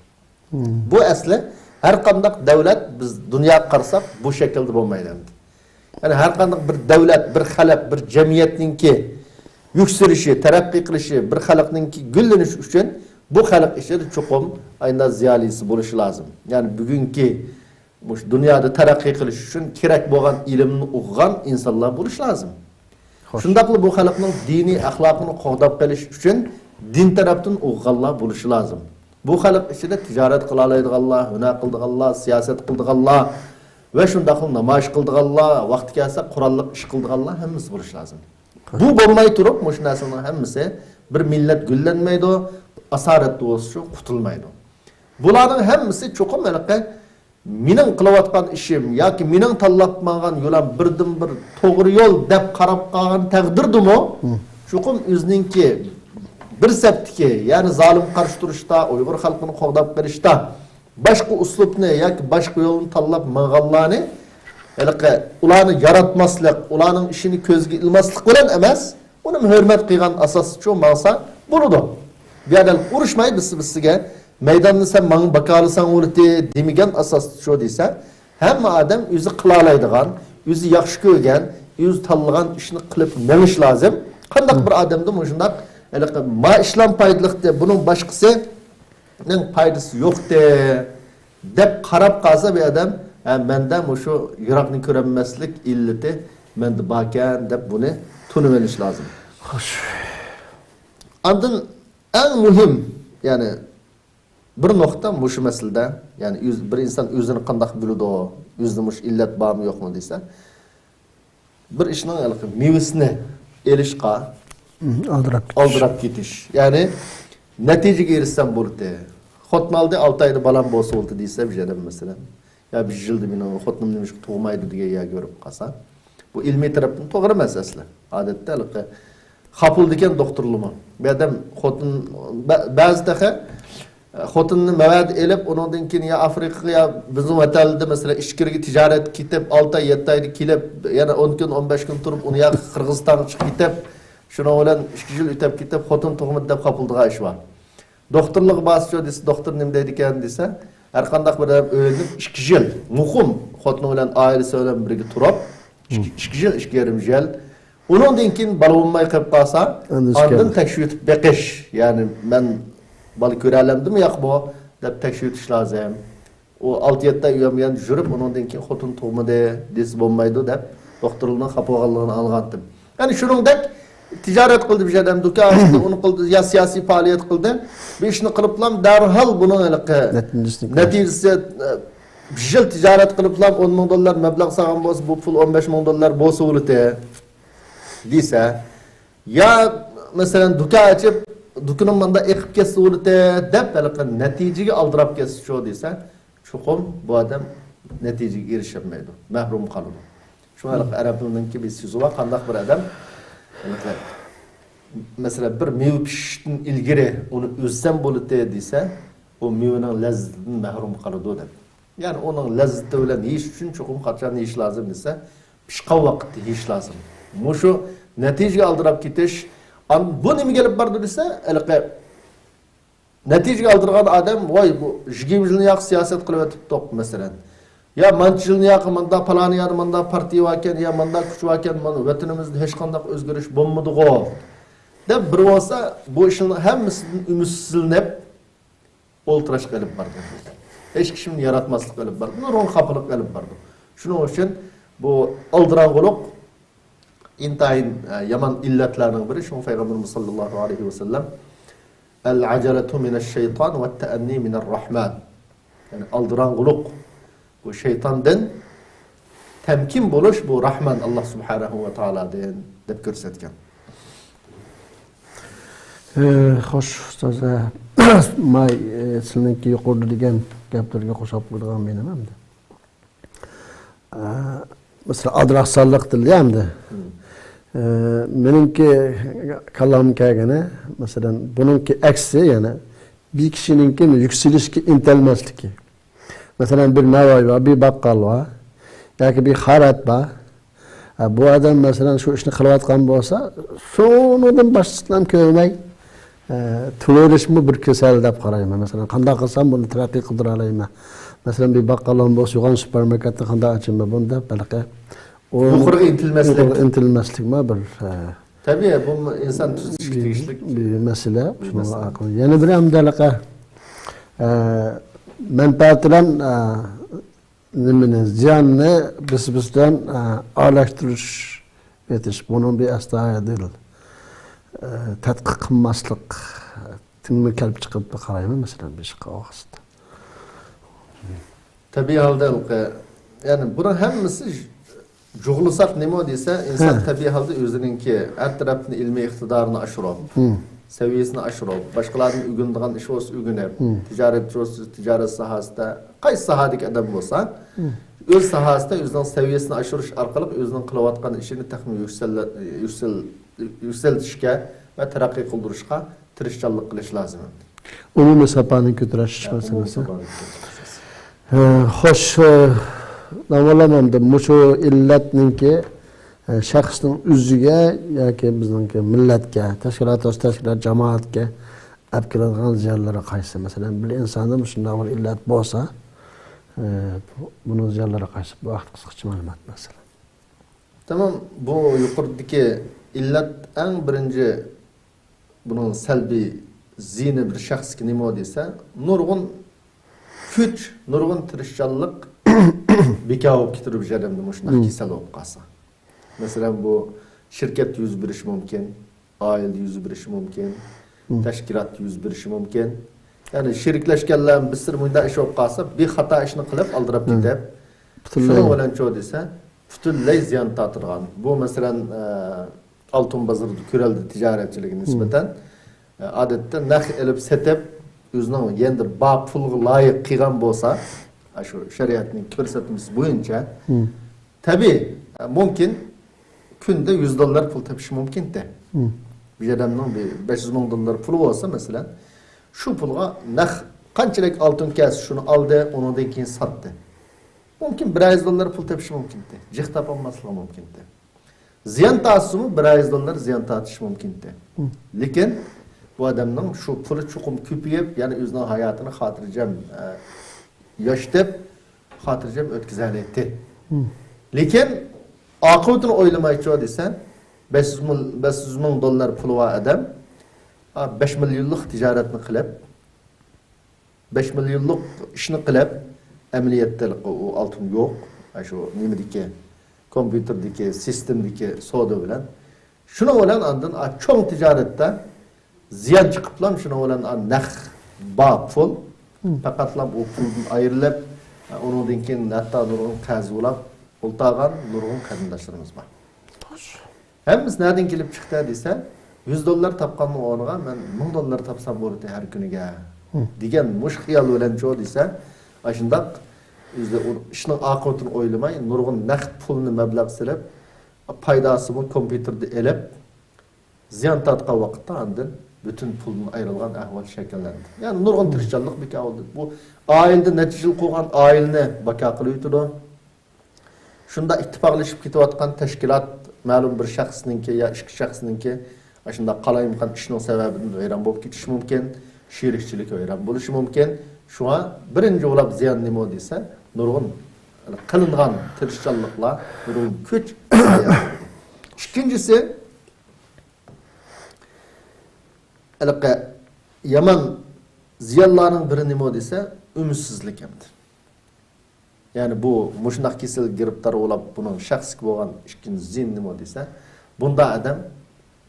بۇ ئەسلى ھەر قانداق دۆلەت، بىز دۇنياغا قارىساق، بۇ شەكىلدە بولمايدۇ ئەمدى. يەنى ھەر قانداق بىر دۆلەت، بىر خەلق، بىر جەمئىيەتنىڭكى يۈكسىلىشى، تەرەققىي قىلىشى، بىر خەلقنىڭكى گۈللىنىشى ئۈچۈن بۇ خەلق ئىچىدە چوقۇم ئاينا زىيالىيسى بولۇشى لازىم. يەنى بۈگۈنكى مۇشۇ دۇنيادا تەرەققىي قىلىش ئۈچۈن كېرەك بولغان ئىلىمنى ئوقۇغان ئىنسانلار بولۇشى لازىم. خوش. شۇنداقلا بۇ خەلقنىڭ دىنىي ئەخلاقىنى قوغداپ قېلىش ئۈچۈن دىن تەرەپتىن ئوقۇغانلار بولۇشى لازىم. بۇ خەلق ئىچىدە تىجارەت قىلالايدىغانلار، ھۈنەر قىلىدىغانلار، سىياسەت قىلىدىغانلار ۋە شۇنداقلا نامايىش قىلىدىغانلار، ۋاقتى كەلسە قوراللىق ئىش قىلىدىغانلار ھەممىسى بولۇشى لازىم. بۇ بولماي تۇرۇپ، مۇشۇ نەرسىنىڭ ھەممىسى بىر مىللەت گۈللەنمەيدۇ، ئاسارەتتە بولسىچۇ قۇتۇلمايدۇ. بۇلارنىڭ ھەممىسى چوقۇم ھېلىقى مېنىڭ قىلىۋاتقان ئىشىم ياكى مېنىڭ تاللاپ ماڭغان يولۇم بىردىنبىر توغرا يول دەپ قاراپ قالغان تەقدىردىمۇ، چوقۇم ئۆزىنىڭكى بىر سەپتىكى، يەنى زالىمغا قارشى تۇرۇشتا، ئۇيغۇر خەلقىنى قوغداپ قېلىشتا باشقا ئۇسلۇبنى ياكى باشقا يولنى تاللاپ ماڭغانلارنى، ھېلىقى ئۇلارنى ياراتماسلىق، ئۇلارنىڭ ئىشىنى كۆزگە ئىلماسلىق بىلەن ئەمەس، ئۇنىمۇ ھۆرمەت قىلغان ئاساستا شۇ ماڭسا بولىدۇ. بۇ يەردە ئۇرۇشماي بىرسى بىرسىگە، مەيداندا سەن ماڭا باكالىساڭ بولىدى دېمىگەن ئاساستا شۇ دېسە، ھەممە ئادەم ئۆزى قىلالايدىغان، ئۆزى ياخشى كۆرگەن، ئۆزى تاللىغان ئىشنى قىلىپ مېڭىش لازىم. قانداق بىر ئادەمدە مۇشۇنداق، ھېلىقى ما ئىشلام پايدىلىق دەپ، بۇنىڭ باشقىسىنىڭ پايدىسى يوقتى دەپ قاراپ قالسا بىر ئادەم، ھە، مەندە مۇشۇ يىراقنى كۆرەلمەسلىك ئىللىتى مەندە باركەن دەپ بۇنى تونۇۋېلىش لازىم. خوش. ئاندىن ئەڭ مۇھىم، يەنى بىر نۇقتا مۇشۇ مەسىلىدە، يەنى ئۆز-، بىر ئىنسان ئۆزىنى قانداق بىلىدۇ، ئۆزىدە مۇشۇ ئىللەت بارمۇ يوقمۇ دېسە، بىر ئىشنىڭ ھېلىقى مېۋىسىنى ئېلىشقا ئالدىراپ كېتىش. ئالدىراپ كېتىش. يەنى نەتىجىگە ئېرىشسەم بولدى. خوتۇن ئالدى، ئالتە ئايدا بالام بولسا بولدى دېسە بىر ئادەم مەسىلەن. يا بىر يىلدا مېنىڭ خوتۇنۇم نېمىشقا تۇغمايدۇ دېگەن يەرگە بېرىپ قالسا. بۇ ئىلمىي تەرەپتىن توغرا ئەمەس ئەسلى. ئادەتتە ھېلىقى خاپىلىدىكەن دوختۇرلىمۇ. بۇ ئادەم خوتۇن، بە-، بەزى تېخى خوتۇننى مەۋەدە ئېلىپ، ئۇنىڭدىن كېيىن يا ئافرىقىغا، يا بىزنىڭ ۋەتەندە، مەسىلەن، ئىچكىرىگە تىجارەتكە كېتىپ، ئالتە ئاي، يەتتە ئايدا كېلىپ، يەنە ئون كۈن، ئون بەش كۈن تۇرۇپ، ئۇنى يا قىرغىزىستانغا چىقىپ كېتىپ، شۇنىڭ بىلەن ئىككى يىل ئۆتۈپ كېتىپ، خوتۇن تۇغمىدى دەپ خاپىلىدىغان ئىش بار. دوختۇرلۇققا بارسىچۇ دېسە، دوختۇر نېمە دەيدىكەن دېسە، ھەر قانداق بىر ئادەم ئۆيلىنىپ ئىككى يىل مۇقىم خوتۇنى بىلەن، ئائىلىسى بىلەن بىرگە تۇرۇپ، ئىككى، ئىككى يىل، ئىككى يېرىم يىل، ئۇنىڭدىن كېيىن بالا بولماي قېلىپ قالسا، ئاندىن ئاندىن تەكشۈرتۈپ بېقىش، يەنى مەن بالا كۆرەلەمدىمۇ ياقمۇ دەپ تەكشۈرتۈش لازىم. ئۇ ئالتە يەتتە ئاي ئۇيان بۇيان يۈرۈپ، ئۇنىڭدىن كېيىن خوتۇن تۇغمىدى دېسە بولمايدۇ دەپ، دوختۇرلارنىڭ خاپا بولغانلىقىنى ئاڭلىغانتىم. يەنى شۇنىڭدەك تىجارەت قىلدى بىر ئادەم، دۇكان ئاچتى، ئۇنى قىلدى، يا سىياسىي پائالىيەت قىلدى. بۇ ئىشنى قىلىپلام دەرھال بۇنىڭ ھېلىقى نەتىجىسىنى كۆرۈش. نەتىجىسى، ئە، بىر يىل تىجارەت قىلىپلام ئون مىڭ دوللار مەبلەغ سالغان بولسا، بۇ پۇل ئون بەش مىڭ دوللار بولسا بولىدۇ دېسە، يا مەسىلەن، دۇكان ئېچىپ، دۇكىنىم ماندا ئېقىپ كەتسە بولىدۇ دەپ، ھېلىقى نەتىجىگە ئالدىراپ كەتسىچۇ دېسە، چوقۇم بۇ ئادەم نەتىجىگە ئېرىشەلمەيدۇ، مەھرۇم قالىدۇ. شۇڭا ھېلىقى ئەرەبلەرنىڭكى بىر سۆزى بار، قانداق بىر ئادەم، ھېلىقى، مەسىلەن، بىر مېۋە پىشىشتىن ئىلگىرى ئۇنى ئۈزسەم بولىدۇ دېسە، ئۇ مېۋىنىڭ لەززىتىدىن مەھرۇم قالىدۇ دەپ. يەنى ئۇنىڭ لەززىتى بىلەن يېيىش ئۈچۈن چوقۇم قاچان يېيىش لازىم دېسە، پىشقان ۋاقىتتا يېيىش لازىم. مۇشۇ نەتىجىگە ئالدىراپ كېتىش، ئان-، بۇ نېمىگە ئېلىپ بارىدۇ دېسە، ھېلىقى نەتىجىگە ئالدىرىغان ئادەم، ۋاي، بۇ يىگىرمە يىلنى ياقى سىياسەت قىلىۋېتىپتۇق، مەسىلەن. يا مانچە يىلنى ياقى ماندا، پالان يەردە ماندا پارتىيە باركەن، يا ماندا كۈچ باركەن، مانا ۋەتىنىمىزدە ھېچقانداق ئۆزگىرىش بولمىدىغۇ، دەپ بىر بولسا، بۇ ئىشنىڭ ھەممىسىدىن ئۈمىدسىزلىنىپ، ئولتۇراشقا ئېلىپ بارىدۇ. ھېچ كىشىنى ياراتماسلىققا ئېلىپ بارىدۇ. نۇرغۇن خاپىلىققا ئېلىپ بارىدۇ. شۇنىڭ ئۈچۈن بۇ ئالدىراڭغۇلۇق ئىنتايىن، ئە، يامان ئىللەتلەرنىڭ بىرى. شۇڭا پەيغەمبىرىمىز ساللاللاھۇ ئەلەيھى ۋەسەللەم، «ئەل ئەجەلەتۇ مىنەش شەيتان ۋەت تەئەننى مىنەر رەھمان.» يەنى ئالدىراڭغۇلۇق بۇ شەيتاندىن، تەمكىن بولۇش بۇ راھمان، ئاللا سۇبھانەھۇ ۋە تائالادىن، دەپ كۆرسەتكەن. ئى، خوش، ئۇستاز، ئە، ماي، ئى، سىلىنىڭكى يۇقىرىدا دېگەن گەپلىرىگە قوشۇپ قويىدىغان مېنىڭ ئەمدى. ئە، مەسىلەن، ئالدىراقسانلىق دېدى ئەمدى. مم. ئە، مېنىڭكى كاللامغا كەلگىنى، مەسىلەن، بۇنىڭكى ئەكسى، يەنى بىر كىشىنىڭكى يۈكسىلىشكە ئىنتىلمەسلىكى. مەسىلەن، بىر ناۋاي بار، بىر باققال بار ياكى بىر خەرەت بار. ھە، بۇ ئادەم، مەسىلەن، شۇ ئىشنى قىلىۋاتقان بولسا، شۇنىڭدىن باشقىسىنى كۆرمەي، ھە، تۇرۇۋېرىشمۇ بىر كېسەل دەپ قارايمەن. مەسىلەن، قانداق قىلسام بۇنى تەرەققىي قىلدۇرالايمەن؟ مەسىلەن، بىر باققاللام بولسا، يوغان سۇپېرماركېتنى قانداق ئاچىمەن بۇنى دەپ، ھېلىقى ئۇ يۇقىرىغا ئىنتىلمەسلىك. يۇقىرىغا ئىنتىلمەسلىكمۇ بىر، ھە. تەبىئىي، بۇ ئىنسان تۈزىتىشكە بىر، تېگىشلىك بىر مەسىلە. بىر شۇنىڭغا مەسىلە. ئارقىلىق. يەنە بىر ئەمدى ھېلىقى، ئە، مەنپەئەت بىلەن، ئە، نېمىنى، زىياننى بىس-بىستىن، ئە، ئارىلاشتۇرۇش ئېتىش، بۇنىڭ بىر ئەستايىدىل، ئە، تەتقىق قىلماسلىقتىنمۇ كەلىپ چىقىپ قارايمەن، مەسىلەن، بىر ئىشقا ئوخشىتىپ. تەبىئىي ھالدا، يەنى بۇنىڭ ھەممىسى جۇغلىساق نېمە دېسە، ئىنسان ھە. تەبىئىي ھالدا ئۆزىنىڭكى ھەر تەرەپتىن ئىلمىي ئىقتىدارىنى ئاشۇرۇپ، ھىم. سەۋىيەسىنى ئاشۇرۇپ، باشقىلاردىن ئۆگىنىدىغان ئىش بولسا ئۆگىنىپ، ھىم. تىجارەتچى بولسا تىجارەت ساھەسىدە، قايسى ساھەدىكى ئادەم بولسا، ھىم. ئۆز ساھەسىدە ئۆزىنىڭ سەۋىيەسىنى ئاشۇرۇش ئارقىلىق ئۆزىنىڭ قىلىۋاتقان ئىشىنى تېخىمۇ يۈكسەل-، يۈكسەل-، يۈكسەلتىشكە ۋە تەرەققىي قىلدۇرۇشقا تىرىشچانلىق قىلىش لازىم. ئومۇمىي ساپانى كۆتۈرۈش ھە، مەسىلىسى. ئومۇمىي ساپانى كۆتۈرۈش مەسىلىسى. ھە، خوش، ئە، داۋالام ئەمدى مۇشۇ ئىللەتنىڭكى، ئە، شەخسنىڭ ئۆزىگە ياكى بىزنىڭكى مىللەتكە، تەشكىلات، تەشكىلات، جامائەتكە ئەپ كېلىدىغان زىيانلىرى قايسى؟ مەسىلەن، بىر ئىنساندا مۇشۇنداق بىر ئىللەت بولسا، ئە، بۇنىڭ زىيانلىرى قايسى؟ بۇ ھەقتە قىسقىچە مەلۇمات، مەسىلەن. تامام، بۇ يۇقىرىدىكى ئىللەت ئەڭ بىرىنچى بۇنىڭ سەلبىي زىيىنى بىر شەخسكە نېمە دېسە، نۇرغۇن كۈچ، نۇرغۇن تىرىشچانلىق بىكار بولۇپ كېتىدۇ بىر ئادەمدە مۇشۇنداق مم. كېسەل بولۇپ قالسا. مەسىلەن، بۇ شىركەت يۈز بېرىشى مۇمكىن، ئائىلىدە يۈز بېرىشى مۇمكىن، مم. تەشكىلاتتا يۈز بېرىشى مۇمكىن. يەنى شېرىكلەشكەنلەر بىر سىر مۇنداق ئىش بولۇپ قالسا، بىر خاتا ئىشنى قىلىپ ئالدىراپ مم. كېتىپ، پۈتۈنلەي. شۇنىڭ بىلەنچۇ دېسە، پۈتۈنلەي زىيان تارتىدىغان. بۇ، مەسىلەن، ئە، ئالتۇن بازىرىدا كۆرەلدى تىجارەتچىلىكى مم. نىسبەتەن، ئە، ئادەتتە نەق ئېلىپ سېتىپ، ئۆزىنىڭ يەنە بار پۇلىغا لايىق قىلغان بولسا، ئە، شۇ شەرىئەتنىڭ كۆرسەتمىسى بويىچە، مم. تەبىئىي، ئە، مۇمكىن، كۈندە يۈز دوللار پۇل تېپىشى مۇمكىنتى. مم. بىر ئادەمنىڭ بىر بەش يۈز مىڭ دوللار پۇلى بولسا، مەسىلەن، شۇ پۇلغا نەق قانچىلىك ئالتۇن كەلسە، شۇنى ئالدى، ئۇنىڭدىن كېيىن ساتتى. مۇمكىن، بىر يۈز دوللار پۇل تېپىشى مۇمكىنتى. جىق تاپالماسلىقى مۇمكىنتى. زىيان تارتسىمۇ، بىر يۈز دوللار زىيان تارتىشى مۇمكىنتى. لېكىن بۇ ئادەمنىڭ شۇ پۇلى چوقۇم كۆپىيىپ، يەنە ئۆزىنىڭ ھاياتىنى خاتىرجەم، ئە، ياشىتىپ، خاتىرجەم ئۆتكۈزەلەيتتى. لېكىن ئاقىۋىتىنى ئويلىمايچۇ دېسە، بەش يۈز مىڭ، بەش يۈز مىڭ دوللار پۇلى بار ئادەم، ئا، بەش مىليونلۇق تىجارەتنى قىلىپ، بەش مىليونلۇق ئىشنى قىلىپ، ئەمەلىيەتتە ئۇ ئالتۇن يوق. ئاشۇ نېمىدىكى، كومپيۇتېردىكى، سىستېمىدىكى سودا بىلەن. شۇنىڭ بىلەن ئاندىن، ئا، چوڭ تىجارەتتە زىيان چىقىپلا، شۇنىڭ بىلەن، ئا، نەق بار پۇل، پەقەتلا بۇ پۇلدىن ئايرىلىپ، ئا، ئۇنىڭدىن كېيىن ھەتتا نۇرغۇن قەرز بولاپ ئولتۇرغان نۇرغۇن قېرىنداشلىرىمىز بار. ھەممىسى نەدىن كېلىپ چىقتى دېسە، يۈز دوللار تاپقاننىڭ ئورنىغا مەن مىڭ دوللار تاپسام بولاتتى ھەر كۈنىگە دېگەن مۇشۇ خىيال بىلەنچۇ دېسە، ئاشۇنداق ئۆزى ئۇ ئىشنىڭ ئاقىۋىتىنى ئويلىماي، نۇرغۇن نەق پۇلنى مەبلەغ سېلىپ، پايداسىمۇ كومپيۇتېردا ئېلىپ، زىيان تارتقان ۋاقىتتا ئاندىن پۈتۈن پۇلدىن ئايرىلغان ئەھۋال شەكىللەندى. يەنى نۇرغۇن تىرىشچانلىق بىكار بولدى. بۇ ئائىلىدە نەچچە يىل قۇرغان ئائىلىنى بىكار قىلىۋېتىدۇ. شۇنداق ئىتتىپاقلىشىپ كېتىۋاتقان تەشكىلات، مەلۇم بىر شەخسنىڭكى يا ئىككى شەخسنىڭكى ئاشۇنداق قالايمىقان ئىشنىڭ سەۋەبىدىن ۋەيران بولۇپ كېتىشى مۇمكىن، شېرىكچىلىك ۋەيران بولۇشى مۇمكىن. شۇڭا بىرىنچى بولاپ زىيان نېمە دېسە، نۇرغۇن قىلىنغان تىرىشچانلىقلار، نۇرغۇن كۈچ زايە بولىدۇ. ئىككىنچىسى، ھېلىقى يامان زىيانلارنىڭ بىرى نېمە دېسە، ئۈمىدسىزلىك ئەمدى. يەنى بۇ مۇشۇنداق كېسەلگە گىرىپتار بولاپ، بۇنىڭ شەخسكە بولغان ئىككىنچى زىيىنى نېمە دېسە، بۇنداق ئادەم،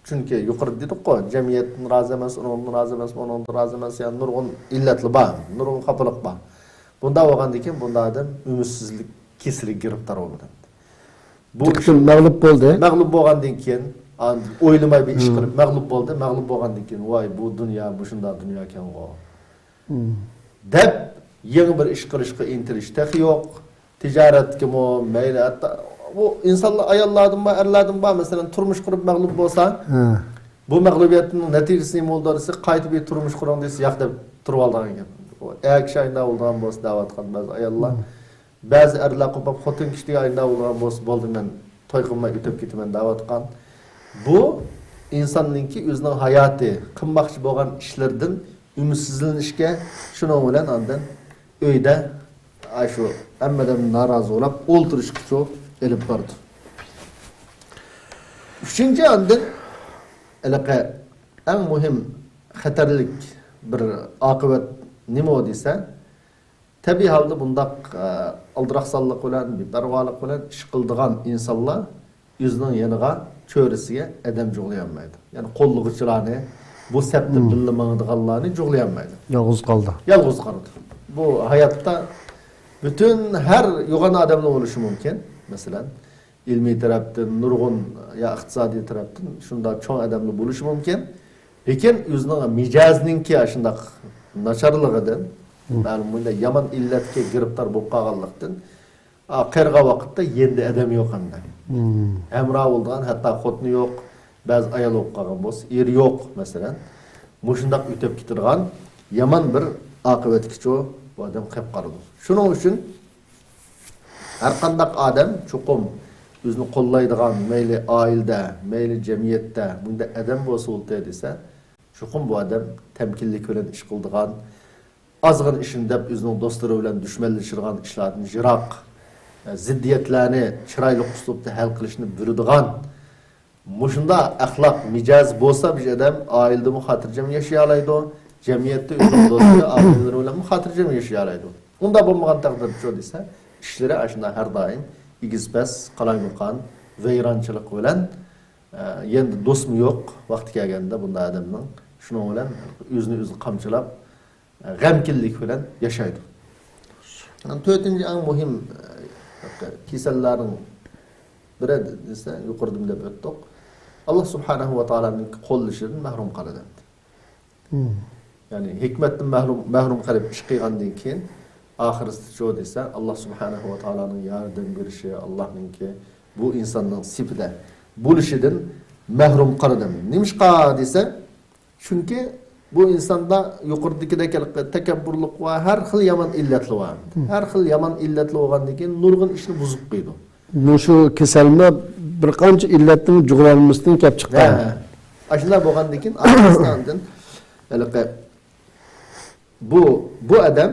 چۈنكى يۇقىرىدا دېدۇققۇ، جەمئىيەتتىن رازى ئەمەس، ئۇنىڭدىن رازى ئەمەس، ئۇنىڭدىن رازى ئەمەس، يەنى نۇرغۇن ئىللەتلەر بار، نۇرغۇن خاپىلىق بار. بۇنداق بولغاندىن كېيىن بۇنداق ئادەم ئۈمىدسىزلىك كېسىلىگە گىرىپتار بولىدۇ. بۇ تۈركۈم مەغلۇپ بولدى. مەغلۇپ بولغاندىن كېيىن، ئاندىن ئويلىماي بىر ئىش قىلىپ مەغلۇپ بولدى. مەغلۇپ بولغاندىن كېيىن، ۋاي، بۇ دۇنيا مۇشۇنداق دۇنيا ئىكەنغۇ، دەپ يېڭى بىر ئىش قىلىشقا ئىنتىلىش تېخى يوق. تىجارەتكىمۇ مەيلى، ھەتتا بۇ ئىنسانلار، ئاياللاردىن بار، ئەرلەردىن بار، مەسىلەن، تۇرمۇش قۇرۇپ مەغلۇپ بولسا، بۇ مەغلۇبىيەتنىڭ نەتىجىسى نېمە بولىدۇ دېسە، قايتا بىر تۇرمۇش قۇرۇڭ دېسە، ياق دەپ تۇرۇۋالىدىغان گەپ. ئۇ ئەر كىشى ئايناۋ بولىدىغان بولسا دەۋاتقان بەزى ئاياللار. بەزى ئەرلەر قوپاپ خوتۇن كىشىگە ئايناۋ بولغان بولسا، بولدى، مەن توي قىلماي ئۆتۈپ كېتىمەن دەۋاتقان. بۇ ئىنساننىڭكى ئۆزىنىڭ ھاياتى، قىلماقچى بولغان ئىشلىرىدىن ئۈمىدسىزلىنىشكە، شۇنىڭ بىلەن ئاندىن ئۆيدە ئاشۇ ھەممە ئادەم نارازى بولاپ ئولتۇرۇشقىچۇ ئېلىپ بارىدۇ. ئۈچىنچى، ئاندىن ھېلىقى ئەڭ مۇھىم خەتەرلىك بىر ئاقىۋەت نېمە دېسە، تەبىئىي ھالدا بۇنداق، ئە، ئالدىراقسانلىق بىلەن، بىپەرۋالىق بىلەن ئىش قىلىدىغان ئىنسانلار ئۆزىنىڭ يېنىغا، چۆرىسىگە ئادەم جۇغلىيالمايدۇ. يەنى قوللىغۇچىلارنى، بۇ سەپتە بىللە ماڭىدىغانلارنى جۇغلىيالمايدۇ. يالغۇز قالدى. يالغۇز قالىدۇ. بۇ ھاياتتا پۈتۈن ھەر يوغان ئادەملەر بولۇشى مۇمكىن. مەسىلەن، ئىلمىي تەرەپتىن نۇرغۇن، يا ئىقتىسادىي تەرەپتىن شۇنداق چوڭ ئادەملەر بولۇشى مۇمكىن. لېكىن ئۆزىنىڭ مىجەزىنىڭكى ئاشۇنداق ناچارلىقىدىن، مەلۇم بۇنداق يامان ئىللەتكە گىرىپتار بولۇپ قالغانلىقتىن، ئا، قېرىغان ۋاقىتتا يېنىدا ئادەم يوق ئەمدى. ھەمراھ بولىدىغان ھەتتا خوتۇنى يوق، بەزى ئايال بولۇپ قالغان بولسا، ئېرى يوق، مەسىلەن. مۇشۇنداق ئۆتۈپ كېتىدىغان يامان بىر ئاقىۋەتكىچۇ بۇ ئادەم قېلىپ قالىدۇ. شۇنىڭ ئۈچۈن ھەرقانداق ئادەم چوقۇم ئۆزىنى قوللايدىغان، مەيلى ئائىلىدە، مەيلى جەمئىيەتتە، بۇنداق ئادەم بولسا بولدى دېسە، چوقۇم بۇ ئادەم تەمكىنلىك بىلەن ئىش قىلىدىغان، ئازغىنە ئىشنى دەپ ئۆزىنىڭ دوستلىرى بىلەن دۈشمەنلىشىدىغان ئىشلاردىن يىراق، زىددىيەتلەرنى چىرايلىق ئۇسلۇبتا ھەل قىلىشنى بىلىدىغان، مۇشۇنداق ئەخلاق، مىجەز بولسا، بىر ئادەم ئائىلىدىمۇ خاتىرجەم ياشىيالايدۇ، جەمئىيەتتە ئۆزىنىڭ دوستلىرى، ئائىلىلىرى بىلەنمۇ خاتىرجەم ياشىيالايدۇ. ئۇنداق بولمىغان تەقدىردىچۇ دېسە، ئىشلىرى ئاشۇنداق ھەر دائىم ئېگىز-پەس، قالايمىقان، ۋەيرانچىلىق بىلەن، ئە، يەنە دوستمۇ يوق، ۋاقتى كەلگەندە بۇنداق ئادەمنىڭ شۇنىڭ بىلەن ئۆزىنى ئۆزى قامچىلاپ، غەمكىنلىك بىلەن ياشايدۇ. تۆتىنچى ئەڭ مۇھىم، ئە، كېسەللەرنىڭ بىرى دېسە، يۇقىرىدىمۇ دەپ ئۆتتۇق. ئاللا سۇبھانەھۇ ۋە تائالانىڭ قوللىشىدىن مەھرۇم قالىدۇ. يەنى ھېكمەتتىن مەھرۇم، مەھرۇم قېلىپ ئىش قىلغاندىن كېيىن، ئاخىرىسىچۇ دېسە، ئاللا سۇبھانەھۇ ۋە تائالانىڭ ياردەم بېرىشى، ئاللانىڭكى بۇ ئىنساننىڭ سېپىدە بولۇشىدىن مەھرۇم قالىدۇ. نېمىشقا دېسە، چۈنكى بۇ ئىنساندا يۇقىرىدىكىدەك ھېلىقى تەكەببۇرلۇق ۋە ھەر خىل يامان ئىللەتلەر بار. ھەر خىل يامان ئىللەتلەر بولغاندىن كېيىن نۇرغۇن ئىشنى بۇزۇپ قويىدۇ. مۇشۇ كېسەلمۇ بىر قانچە ئىللەتنىڭ جۇغلانمىسىدىن كەپ چىققان. ھە. ئاشۇنداق بولغاندىن كېيىن ئاندىن ھېلىقى بۇ، بۇ ئادەم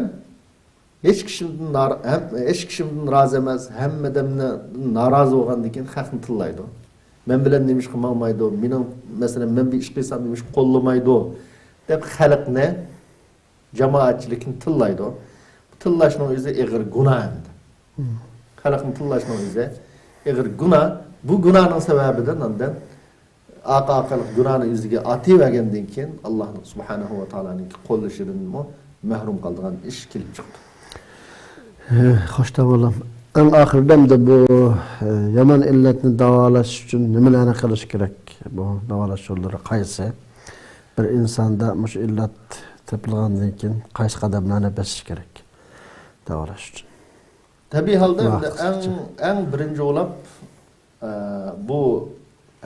ھېچ كىشىدىن نار-، ھەم، ھېچ كىشىدىن رازى ئەمەس، ھەممە ئادەمدىن نارازى بولغاندىن كېيىن خەقنى تىللايدۇ. مەن بىلەن نېمە ئىشقا ماڭمايدۇ، مېنىڭ، مەسىلەن، مەن بىر ئىش قىلسام نېمە ئىشقا قوللىمايدۇ، دەپ خەلقنى، جامائەتچىلىكنى تىللايدۇ. بۇ تىللاشنىڭ ئۆزى ئېغىر گۇناھ ئەمدى. خەلقنى تىللاشنىڭ ئۆزى ئېغىر گۇناھ. بۇ گۇناھنىڭ سەۋەبىدىن ئاندىن ئارقا-ئارقىلىق گۇناھنى ئۆزىگە ئاتىۋەرگەندىن كېيىن، ئاللا سۇبھانەھۇ ۋە تائالانىڭ قوللىشىدىنمۇ مەھرۇم قالىدىغان ئىش كېلىپ چىقىدۇ. ھە، خوش، تامام. ئەڭ ئاخىرىدا ئەمدى بۇ، ئە، يامان ئىللەتنى داۋالاش ئۈچۈن نېمىلەرنى قىلىش كېرەك؟ بۇ داۋالاش يوللىرى قايسى؟ بىر ئىنساندا مۇشۇ ئىللەت تېپىلغاندىن كېيىن قايسى قەدەملەرنى بېسىش كېرەك داۋالاش ئۈچۈن؟ تەبىئىي ھالدا ئەمدى ئەڭ، ئەڭ بىرىنچى بولۇپ، ئە، بۇ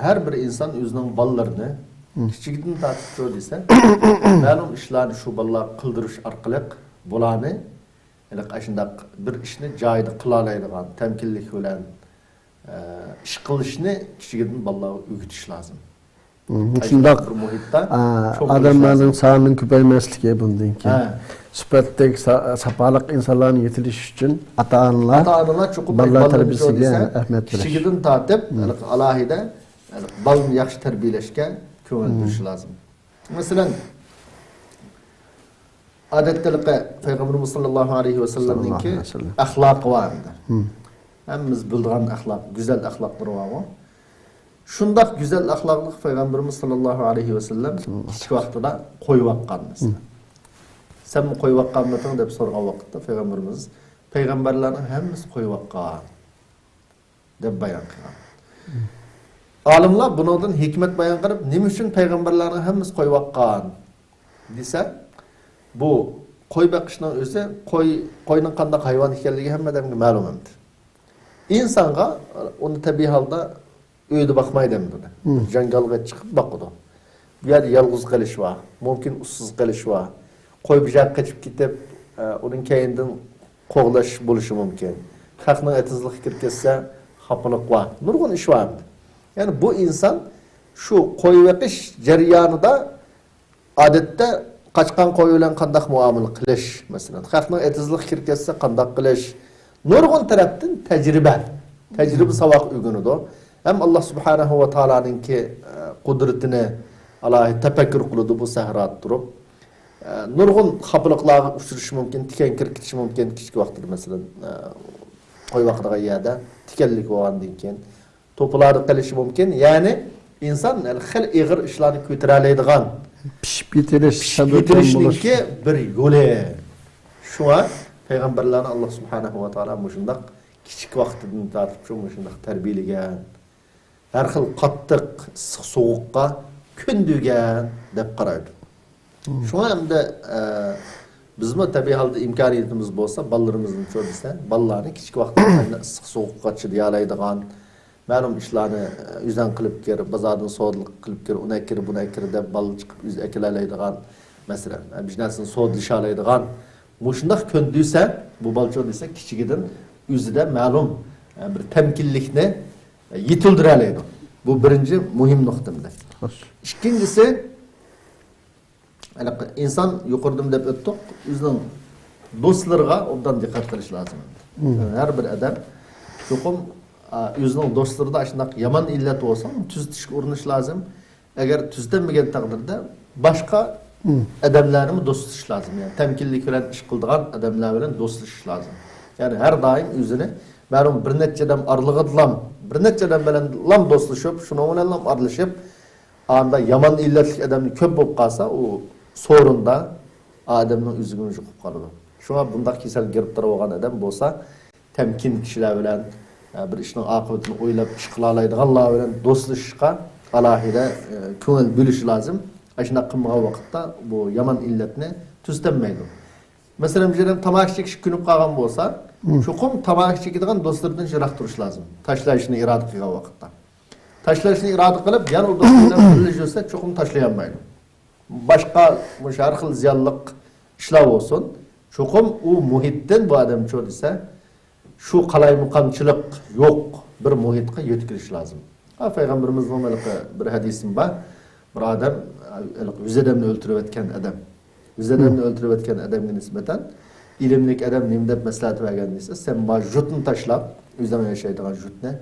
ھەر بىر ئىنسان ئۆزىنىڭ بالىلىرىنى كىچىكىدىن تارتىپ شۇ دېسە، مەلۇم ئىشلارنى شۇ بالىلارغا قىلدۇرۇش ئارقىلىق بۇلارنى، ھېلىقى ئاشۇنداق بىر ئىشنى جايىدا قىلالايدىغان، تەمكىنلىك بىلەن، ئە، ئىش قىلىشنى كىچىكىدىن بالىلارغا ئۆگىتىش لازىم. مۇشۇنداق بىر مۇھىتتا ئادەملەرنىڭ سانىنىڭ كۆپەيمەسلىكى، بۇندىن كېيىن سۈپەتلىك، سا-، ساپالىق ئىنسانلارنى يېتىلىش ئۈچۈن ئاتا-ئانىلار، ئاتا-ئانىلار چوقۇم بالىلار تەربىيىسىگە ئەھمىيەت بېرىش. كىچىكىدىن تارتىپ، ھېلىقى ئالاھىدە، ھېلىقى بالىنى ياخشى تەربىيەلەشكە كۆڭۈل بۆلۈشى لازىم. مەسىلەن، ئادەتتە ھېلىقى پەيغەمبىرىمىز ساللاللاھۇ ئەلەيھى ۋەسەللەمنىڭكى ئەخلاقى بار ئەمدى. ھەممىمىز بىلىدىغان ئەخلاق، گۈزەل ئەخلاقلىرى بارغۇ. شۇنداق گۈزەل ئەخلاقلىق پەيغەمبىرىمىز ساللاللاھۇ ئەلەيھى ۋەسەللەم كىچىك ۋاقتىدا قوي باققان مەسىلەن. سەنمۇ قوي باققانمىدىڭ دەپ سورىغان ۋاقىتتا پەيغەمبىرىمىز، پەيغەمبەرلەرنىڭ ھەممىسى قوي باققان دەپ بايان قىلغان. ئالىملار بۇنىڭدىن ھېكمەت بايان قىلىپ، نېمە ئۈچۈن پەيغەمبەرلەرنىڭ ھەممىسى قوي باققان دېسە، بۇ قوي بېقىشنىڭ ئۆزى، قوي، قوينىڭ قانداق ھايۋان ئىكەنلىكى ھەممە ئادەمگە مەلۇم ئەمدى. ئىنسانغا ئۇنى تەبىئىي ھالدا ئۆيدە باقمايدۇ ئەمدى. جاڭگالغا چىقىپ باقىدۇ. بۇ يەردە يالغۇز قېلىش بار، مۇمكىن ئۇسسۇز قېلىش بار. قوي بىر يەرگە قېچىپ كېتىپ، ئە، ئۇنىڭ كەينىدىن قوغلاش بولۇشى مۇمكىن. خەقنىڭ ئېتىزلىقىغا كىرىپ كەتسە خاپىلىق بار. نۇرغۇن ئىش بار ئەمدى. يەنى بۇ ئىنسان شۇ قوي بېقىش جەريانىدا ئادەتتە قاچقان قوي بىلەن قانداق مۇئامىلە قىلىش، مەسىلەن، خەقنىڭ ئېتىزلىققا كىرىپ كەتسە قانداق قىلىش، نۇرغۇن تەرەپتىن تەجرىبە، تەجرىبە ساۋاق ئۆگىنىدۇ. ھەم ئاللا سۇبھانەھۇ ۋە تائالانىڭكى، ئە، قۇدرىتىنى ئالاھىدە تەپەككۇر قىلىدۇ بۇ سەھرادا تۇرۇپ. ئە، نۇرغۇن خاپىلىقلارغا ئۇچرىشىشى مۇمكىن، تىكەن كىرىپ كېتىشى مۇمكىن، كىچىك ۋاقتىدا، مەسىلەن، ئە، قوي باقىدىغان يەردە تىكەنلىك بولغاندىن كېيىن، توپىلاردا قېلىشى مۇمكىن. يەنى ئىنسان خېلى ئېغىر ئىشلارنى كۆتۈرەلەيدىغان، پىشىپ يېتىلىش، پىشىپ يېتىلىشنىڭكى بىر يولى. شۇڭا پەيغەمبەرلەرنى ئاللا سۇبھانەھۇ ۋە تائالا مۇشۇنداق كىچىك ۋاقتىدىن تارتىپ شۇ مۇشۇنداق تەربىيەلىگەن. ھەر خىل قاتتىق، ئىسسىق، سوغۇققا كۆندۈرگەن دەپ قارايدۇ. شۇڭا ئەمدى، ئە، بىزمۇ تەبىئىي ھالدا ئىمكانىيىتىمىز بولسا، بالىلىرىمىزنى چۆرىسە، بالىلارنى كىچىك ۋاقتىدا ئىسسىق سوغۇققا چىدىيالايدىغان، مەلۇم ئىشلارنى، ئە، ئۆزەڭ قىلىپ كىر، بازاردىن سودىلىق قىلىپ كىر، ئۇنى ئەكىر، بۇنى ئەكىر دەپ، بالا چىقىپ ئۆزى ئەكىلەلەيدىغان، مەسىلەن، ئە، بىر نەرسىنى سودىلىشالايدىغان، مۇشۇنداق كۆندۈرسە، بۇ بالىچۇ دېسە، كىچىكىدىن ئۆزىدە مەلۇم، ئە، بىر تەمكىنلىكنى، ئە، يېتىلدۈرەلەيدۇ. بۇ بىرىنچى مۇھىم نۇقتىمىز. خوش. ئىككىنچىسى، ھېلىقى ئىنسان يۇقىرىدىمۇ دەپ ئۆتتۇق، ئۆزىنىڭ دوستلىرىغا ئوبدان دىققەت قىلىش لازىم. ھەر بىر ئادەم چوقۇم، ئا، ئۆزىنىڭ دوستلىرىدا ئاشۇنداق يامان ئىللەت بولسا، ئۇنى تۈزىتىشكە ئۇرۇنۇش لازىم. ئەگەر تۈزىتەلمىگەن تەقدىردە، باشقا ئادەملەرنىمۇ دوستلىشىش لازىم. يەنى تەمكىنلىك بىلەن ئىش قىلىدىغان ئادەملەر بىلەن دوستلىشىش لازىم. يەنى ھەر دائىم ئۆزىنى مەلۇم بىر نەچچە ئادەم ئارىلىغىدىلام، بىر نەچچە ئادەم بىلەنلام دوستلىشىپ، شۇنىڭ بىلەنلام ئارىلىشىپ، ئاندا يامان ئىللەتلىك ئادەمنى كۆپ بولۇپ قالسا، ئۇ سورۇندا ئادەمنىڭ ئۆزىگىمۇ يۇقۇپ قالىدۇ. شۇڭا بۇنداق كېسەلگە گىرىپتار بولغان ئادەم بولسا، تەمكىن كىشىلەر بىلەن، ئە، بىر ئىشنىڭ ئاقىۋىتىنى ئويلاپ ئىش قىلالايدىغانلار بىلەن دوستلىشىشقا ئالاھىدە، ئە، كۆڭۈل بۆلۈشى لازىم. ئاشۇنداق قىلمىغان ۋاقىتتا بۇ يامان ئىللەتنى تۈزىتەلمەيدۇ. مەسىلەن، بىر ئادەم تاماكا چېكىشكە كۆنۈپ قالغان بولسا، چوقۇم تاماكا چېكىدىغان دوستلىرىدىن يىراق تۇرۇش لازىم. تاشلايشنى ئىرادە قىلغان ۋاقىتتا. تاشلاشنى ئىرادە قىلىپ، يەنە ئۇ دوستى بىلەن بىللە يۈرسە، چوقۇم تاشلىيالمايدۇ. باشقا مۇشۇ ھەر خىل زىيانلىق ئىشلار بولسۇن، چوقۇم ئۇ مۇھىتتىن بۇ ئادەم چۇ دېسە، شۇ قالايمىقانچىلىق يوق بىر مۇھىتقا يۆتكىلىش لازىم. ھا، پەيغەمبىرىمىزنىڭ ھېلىقى بىر ھەدىسىمۇ بار. بىر ئادەم، ھېلىقى يۈز ئادەمنى ئۆلتۈرۈۋەتكەن ئادەم. يۈز ئادەمنى ئۆلتۈرۈۋەتكەن ئادەمگە نىسبەتەن ئىلىملىك ئادەم نېمە دەپ مەسلىھەت بەرگەن دېسە، سەن بار يۇرتنى تاشلاپ، ئۆزۈڭ ياشايدىغان يۇرتنى،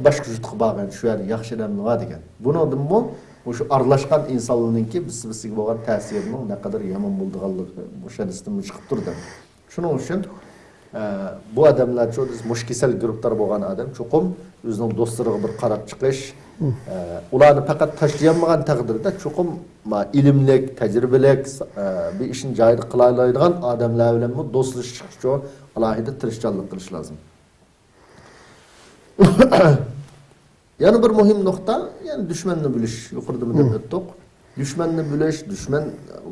باشقا يۇرتقا بارغىن، شۇ يەردە ياخشى ئادەملەر بار دېگەن. بۇنىڭدىنمۇ مۇشۇ ئارىلاشقان ئىنسانلارنىڭكى بىرسى-بىرسىگە بولغان تەسىرىنىڭ نەقەدەر يامان بولىدىغانلىقى مۇشۇ ھەدىستىن چىقىپ تۇرىدۇ. شۇنىڭ ئۈچۈن، ئە، بۇ ئادەملەر چۇ، مۇشۇ كېسەل گىرىپتار بولغان ئادەم چوقۇم ئۆزىنىڭ دوستلىرىغا بىر قاراپ چىقىش، ئە، ئۇلارنى پەقەت تاشلىيالمىغان تەقدىردە چوقۇم، ما، ئىلىملىك، تەجرىبىلىك، ئە، بىر ئىشنى جايىدا قىلالايدىغان ئادەملەر بىلەنمۇ دوستلىشىش ئۈچۈن ئالاھىدە تىرىشچانلىق قىلىش لازىم. يەنە بىر مۇھىم نۇقتا، يەنى دۈشمەننى بىلىش. يۇقىرىدىمۇ دەپ ئۆتتۇق. دۈشمەننى بىلىش، دۈشمەن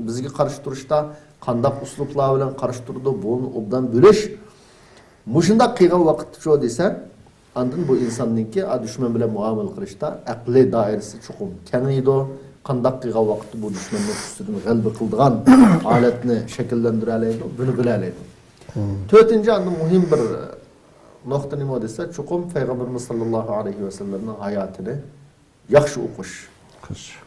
بىزگە قارشى تۇرۇشتا قانداق ئۇسلۇبلار بىلەن قارشى تۇرىدۇ، بۇنى ئوبدان بىلىش. مۇشۇنداق قىلغان ۋاقىتتا شۇ دېسە، ئاندىن بۇ ئىنساننىڭكى، ئا، دۈشمەن بىلەن مۇئامىلە قىلىشتا ئەقلىي دائىرىسى چوقۇم كېڭىيىدۇ. قانداق قىلغان ۋاقىتتا بۇ دۈشمەننىڭ ئۈستىدىن غەلىبە قىلىدىغان ھالەتنى شەكىللەندۈرەلەيدۇ، بۇنى بىلەلەيدۇ. تۆتىنچى، ئاندىن مۇھىم بىر نۇقتا نېمە دېسە، چوقۇم پەيغەمبىرىمىز ساللاللاھۇ ئەلەيھى ۋەسەللەمنىڭ ھاياتىنى ياخشى ئوقۇش.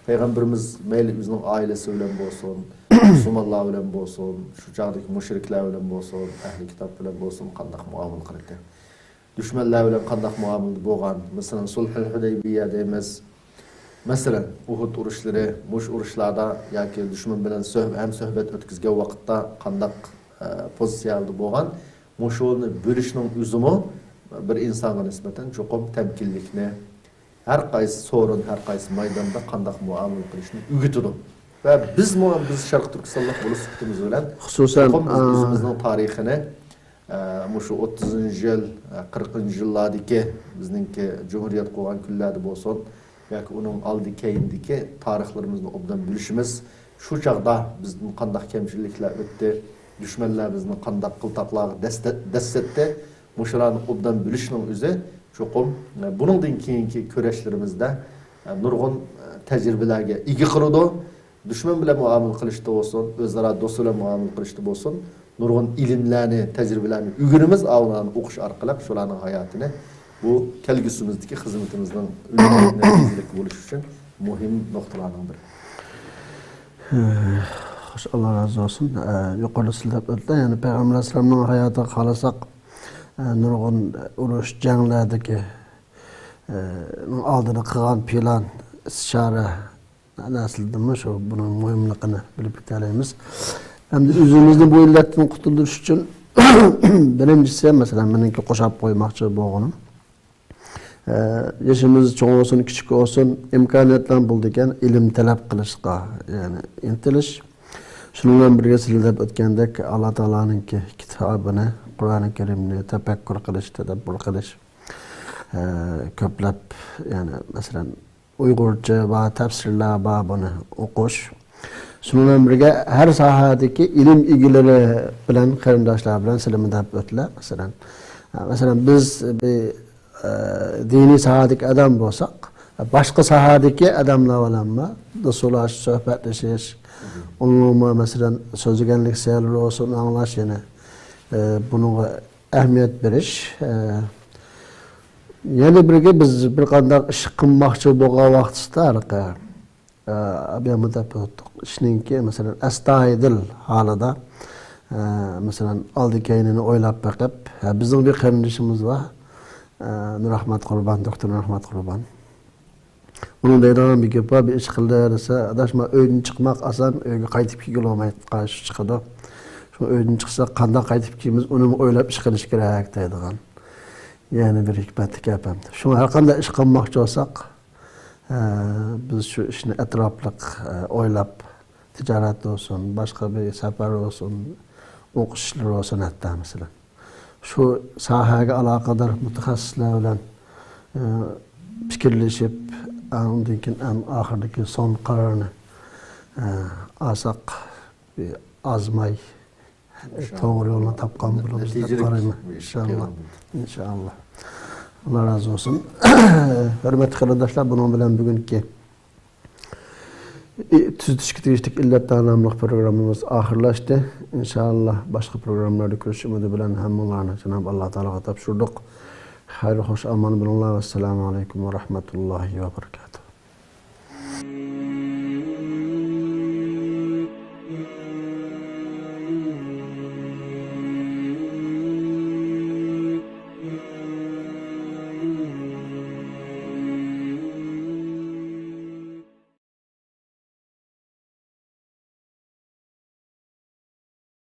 پەيغەمبىرىمىز مەيلى ئۆزىنىڭ ئائىلىسى بىلەن بولسۇن، مۇسۇلمانلار بىلەن بولسۇن، شۇ چاغدىكى مۇشرىكلار بىلەن بولسۇن، ئەھلى كىتاب بىلەن بولسۇن، قانداق مۇئامىلە قىلدى؟ دۈشمەنلەر بىلەن قانداق مۇئامىلىدە بولغان؟ مەسىلەن، سۇلھۇل ھۇدەيبىيە دەيمىز. مەسىلەن، ئۇھۇد ئۇرۇشلىرى، مۇشۇ ئۇرۇشلاردا ياكى دۈشمەن بىلەن سۆھ-، ھەمسۆھبەت ئۆتكۈزگەن ۋاقىتتا قانداق، ئە، پوزىتسىيەدە بولغان؟ مۇشۇنى بىلىشنىڭ ئۆزىمۇ بىر ئىنسانغا نىسبەتەن چوقۇم تەمكىنلىكنى، ھەر قايسى سورۇن، ھەر قايسى مايداندا قانداق مۇئامىلە قىلىشنى ئۆگىتىدۇ. ۋە بىزمۇ، بىز شەرقىي تۈركىستانلىق بولۇش سۈپىتىمىز بىلەن، خۇسۇسەن، چوقۇم بىز ئا، ئۆزىمىزنىڭ تارىخىنى، ئە، مۇشۇ ئوتتۇزىنچى يىل، ئە، قىرىقىنچى يىللاردىكى بىزنىڭكى جۇمھۇرىيەت قۇرغان كۈنلەردە بولسۇن، ياكى ئۇنىڭ ئالدى كەينىدىكى تارىخلىرىمىزنى ئوبدان بىلىشىمىز، شۇ چاغدا بىزدىن قانداق كەمچىلىكلەر ئۆتتى، دۈشمەنلەر بىزنى قانداق قىلتاقلارغا دەستە-، دەسسەتتى، مۇشۇلارنى ئوبدان بىلىشنىڭ ئۆزى چوقۇم، ئە، بۇنىڭدىن كېيىنكى كۈرەشلىرىمىزدە، ئە، نۇرغۇن، ئە، تەجرىبىلەرگە ئىگە قىلىدۇ. دۈشمەن بىلەن مۇئامىلە قىلىشتا بولسۇن، ئۆزئارا دوست بىلەن مۇئامىلە قىلىشتا بولسۇن، نۇرغۇن ئىلىملەرنى، تەجرىبىلەرنى ئۆگىنىمىز، ئاۋۇلارنى ئوقۇش ئارقىلىق شۇلارنىڭ ھاياتىنى بۇ كەلگۈسىمىزدىكى خىزمىتىمىزنىڭ ئۈنۈملۈك، نەتىجىلىك بولۇشى ئۈچۈن مۇھىم نۇقتىلارنىڭ بىرى. خوش، ئاللا رازى بولسۇن. ئە، يۇقىرىدا سىلەپ ئۆتتى. يەنى پەيغەمبەر ئەلەيھىسسالامنىڭ ھاياتىغا قارىساق، ئە، نۇرغۇن ئۇرۇش، جەڭلەردىكى، ئە، نىڭ ئالدىدا قىلغان پىلان، ئىستىشارە، نەرسىلىدىنمۇ شۇ بۇنىڭ مۇھىملىقىنى بىلىپ يېتەلەيمىز. ئەمدى ئۆزىمىزنى بۇ ئىللەتتىن قۇتۇلدۇرۇش ئۈچۈن، بىرىنچىسى، مەسىلەن، مېنىڭكى قوشاپ قويماقچى بولغىنىم، ئە، يېشىمىز چوڭ بولسۇن، كىچىك بولسۇن، ئىمكانىيەتلەر بولىدىكەن، ئىلىم تەلەپ قىلىشقا، يەنى ئىنتىلىش. شۇنىڭ بىلەن بىرگە، سىلەر دەپ ئۆتكەندەك، ئاللا تائالانىڭكى كىتابىنى، قۇرئانى كەرىمنى تەپەككۇر قىلىش، تەدەببۇر قىلىش، ئە، كۆپلەپ، يەنى، مەسىلەن، ئۇيغۇرچە بار، تەپسىرلەر بار، بۇنى ئوقۇش. شۇنىڭ بىلەن بىرگە، ھەر ساھەدىكى ئىلىم ئىگىلىرى بىلەن، قېرىنداشلار بىلەن سىلىمۇ دەپ ئۆتلە، مەسىلەن. مەسىلەن، بىز بىر، ئە، دىنىي ساھەدىكى ئادەم بولساق، باشقا ساھەدىكى ئادەملەر بىلەنمۇ دوستلاشىش، سۆھبەتلىشىش، ئۇنىڭمۇ، مەسىلەن، سۆزلىگەنلىك سەۋەبلىرى بولسۇن، ئاڭلاش، يەنى، ئە، بۇنىڭغا ئەھمىيەت بېرىش. ئە، يەنە بىرگە، بىز بىر قانداق ئىش قىلماقچى بولغان ۋاقتىدا، ھېلىقى، ئە، ئابىيامۇ دەپ ئۆتتۇق. ئىشنىڭكى، مەسىلەن، ئەستايىدىل ھالىدا، ئە، مەسىلەن، ئالدى كەينىنى ئويلاپ بېقىپ، ھە، بىزنىڭ بىر قېرىندىشىمىز بار، ئە، نۇرئەخمەت قۇربان، دوكتور نۇرئەخمەت قۇربان. ئۇنىڭ دەيدىغان بىر گېپى بار، بىر ئىش قىلدى دېسە، ئاداش، ما ئۆيدىن چىقماق ئاسان، ئۆيگە قايتىپ كەلگىلى بولماي قارشى چىقىدۇ. شۇڭا ئۆيدىن چىقساق، قانداق قايتىپ كېلىمىز، ئۇنىمۇ ئويلاپ ئىش قىلىش كېرەك دەيدىغان. يەنە بىر ھېكمەتلىك گەپ ئەمدى. شۇڭا ھەرقانداق ئىش قىلماقچى بولساق، ئە، بىز شۇ ئىشنى ئەتراپلىق، ئە، ئويلاپ، تىجارەت بولسۇن، باشقا بىر سەپەر بولسۇن، ئوقۇش ئىشلىرى بولسۇن ھەتتا، مەسىلەن. شۇ ساھەگە ئالاقىدار مۇتەخەسسىسلەر بىلەن، ئە، پىكىرلىشىپ، ئاندىن كېيىن ئەڭ ئاخىرىدىكى سوڭ قارارنى، ئە، ئالساق، بىر ئازماي، ئىنشائاللا، توغرا يولنى تاپقان بولىمىز دەپ قارايمەن. ئىنشائاللا. ئىنشائاللا. ئاللا رازى بولسۇن. ھۆرمەتلىك قېرىنداشلار، بۇنىڭ بىلەن بۈگۈنكى تۈزىتىشكە تېگىشلىك ئىللەتلەر ناملىق پروگراممىمىز ئاخىرلاشتى. ئىنشائاللا، باشقا پروگراممىلاردا كۆرۈشۈش ئۈمىدى بىلەن ھەممىڭلارنى جانابى ئاللا تائالاغا تاپشۇردۇق. خەير خوش ئامان بولۇڭلار. ۋەسسالامۇ ئەلەيكۇم ۋە رەھمەتۇللاھى ۋە بەرىكاتۇھ.